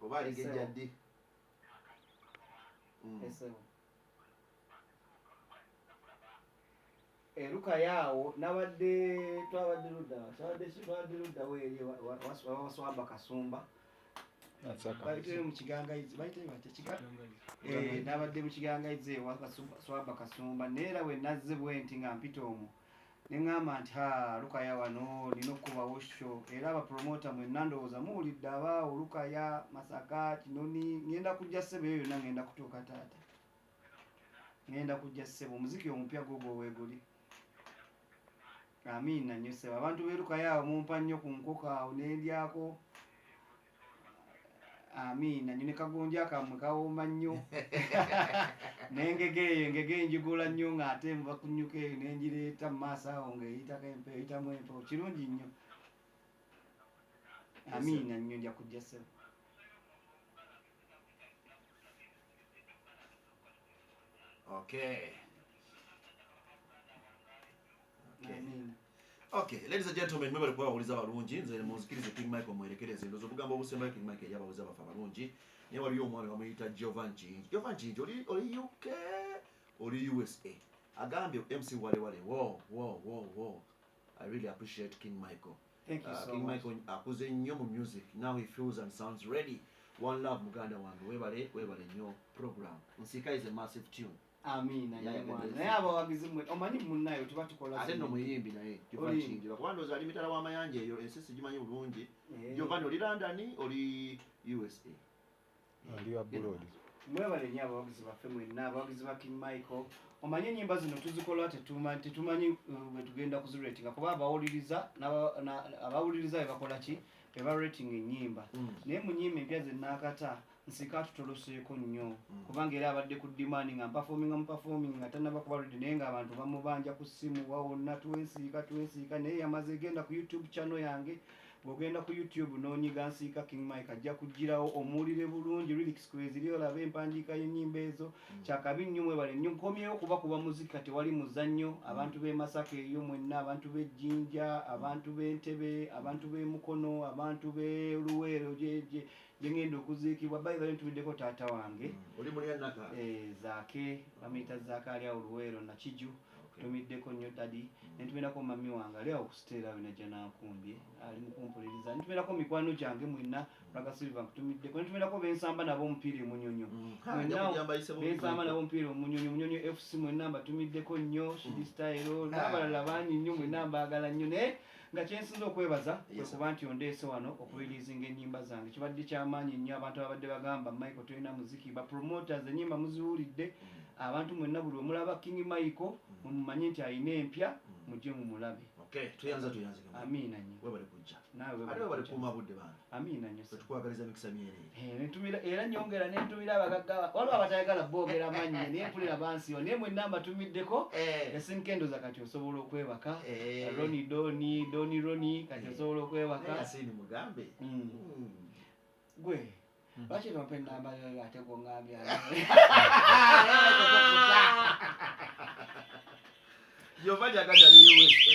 Oba aligejja ddi? Ssebo. Eruka yaawo nabadde twabadde ludda twabadde ludda weeri waswaba Kasumba. Bayiteyo mu Kigangaizi, bayiteyo batya nabadde mu Kigangaizi ewa Swaba Kasumba, naye era bwe nazze bwe nti nga mpita omwo ne ŋŋamba nti ha Lukaya wano nina okukubawo show, era abapromota mwenna ndowooza muwulidde abaawo Lukaya, Masaka, Kinoni, ŋŋenda kujja ssebo eyo yonna ŋŋenda kutuuka taata. Ŋŋenda kujja ssebo, omuziki omupya gugwo weeguli. Amiina nnyo ssebo. Abantu beerukayo awo mumpa nnyo ku nkoko awo nendyako. Amiina nnyo, ne kagonja kammwe kawooma nnyo. N'engege eyo, engege njigula nnyo ng'ate nva ku nnyuka eyo nengireeta mu maaso awo ng'eyitako empewo, eyitamu empewo. Kirungi nnyo. Amiina nnyo, nja kujja ssebo. Okay. Amiina. Okay, ladies and gentlemen, mwebale kuba abawuliza abalungi. Nze munzikirize King Michael mwerekereze. Ndowooza obugambo obusembayo King Michael eri abawuliza baffe abalungi. Naye waliyo omwami bamuyita Jovan Kiyingi. Jovan Kiyingi, oli UK, oli USA. Agambye MC Wale Wale, wo wo wo wo. I really appreciate King Michael. Thank you so King much. Michael akuze nnyo mu music. Now he feels and sounds ready. One love muganda wange. Webale, webale nnyo program. Nsika is a massive tune. Amiina Yeah, nnyo mwana. yeah. Naye abawagizi mmwe omanyi munnayo tuba tukola Ate nno zino. muyimbi naye Jovan Oli. Kiyingi. Lwakuba ndowooza ali mitala w'amayanja eyo, ensi sigimanyi bulungi. Eh. Jovan oli London, oli USA. Ali abroad. Mwebale nnyo abawagizi baffe mwenna, abawagizi ba King Michael. Omanye ennyimba zino tuzikola tetumanyi bwe tugenda kuziratinga, kuba abawuliriza abawuliriza be bakola ki? Be baratinga ennyimba. Naye mu nnyimba empya ze nnaakata, nsika tutoloseeko nnyo. Kubanga era abadde ku demand nga mpafominga mu performing nga tannaba kuba ready, naye ng'abantu bamubanja ku ssimu wawonna twensiika twensiika, naye yamaze. Genda ku YouTube channel yange, bw'ogenda ku YouTube n'onyiga Nsiika King Mike ajja kugirawo omuwulire bulungi, lyrics kweziri, olabe empandiika y'ennyimba ezo. Kyakabi nnyo, mwebale nnyo. Nkomyewo kubakuba muzika, tewali muzannyo. Abantu b'e Masaka eyo mwenna, abantu b'e Jjinja, abantu b'e Ntebe, abantu b'e Mukono, abantu b'e Luweero gye ngenda okuziikibwa. By the way, ntumiddeko taata wange. Oli muli Naka. Zaake, bamuyita Zaake, ali awo Luweero Nakiju. Tumiddeko nnyo daddy. Nentumirako mami wange ali awo kusiteera awo najja nankumbye, ali mukumpuliriza. Nentumirako mikwano gyange mwenna, Raga Silver nkutumiddeko. Nentumirako bensamba nabo omupiira emunyonyo mwenna, bensamba nabo omupiira omunyonyo, Munyonyo FC, mwenna mbatumiddeko nnyo. Shidi Style n'abalala bangi nnyo, mwenna mbaagala nnyo. Naye nga kyensinza okwebaza kwe kuba nti ondeese wano okureleasinga ennyimba zange, kibadde kyamaanyi nnyo. Abantu abadde bagamba Michael tolina muziki, ba promoters ennyimba muziwulidde. Abantu mwenna buli wemulaba King Michael mumumanye nti alina empya, mujje mumulabe. Okay, tuyanza tuyanze. Amiina nnyo. Webale kujja. Naawe Ate webale kuuma budde bange. Amiina nnyo. Tukwagaliza mikisa myereere. Nentumira era nyongera nentumira abagagga, waliwo abatayagala boogera mannya naye mpulira bansiiwa, naye mwenna mbatumiddeko. Yasinkendoza kati osobola okwebaka. Roni Doni Doni Roni, kati osobola okwebaka. Yasini mugambe. Gwe lwaki tompa enamba yoyo ate gwoŋŋambye? Giovanni agambye ali USA.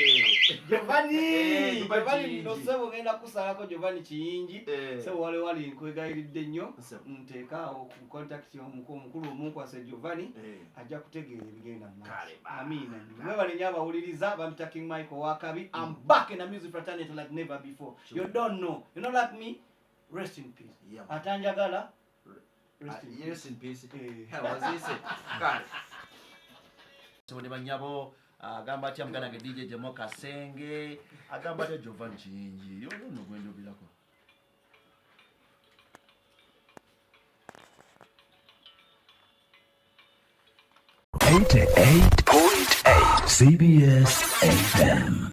Giovanni, Giovanni Giovanni Kiyingi. no ssebo ngenda kusalako Giovanni Kiyingi. Ssebo wale wali nkwegayiridde nnyo, Ssebo. nteekaawo ku contact omukulu omunkwase Giovanni, ajja kutegeera ebigenda mu maaso. Kale, ba. Amiina nnyo. Mwebale nnyo abawuliriza, bampita King Michael Wakabi. I'm back in the music fraternity like never before. You don't know. You not like me? Rest in peace. Yeah, man. Atanjagala? Rest in peace. Rest in peace. Waziise. Kale. Ssebo ne bannyabo, agamba atya muganda wange DJ Jemo Kasenge, agamba atya Giovanni Kiyingi, yoyo nno gwe njogerako. 88.8 CBS FM.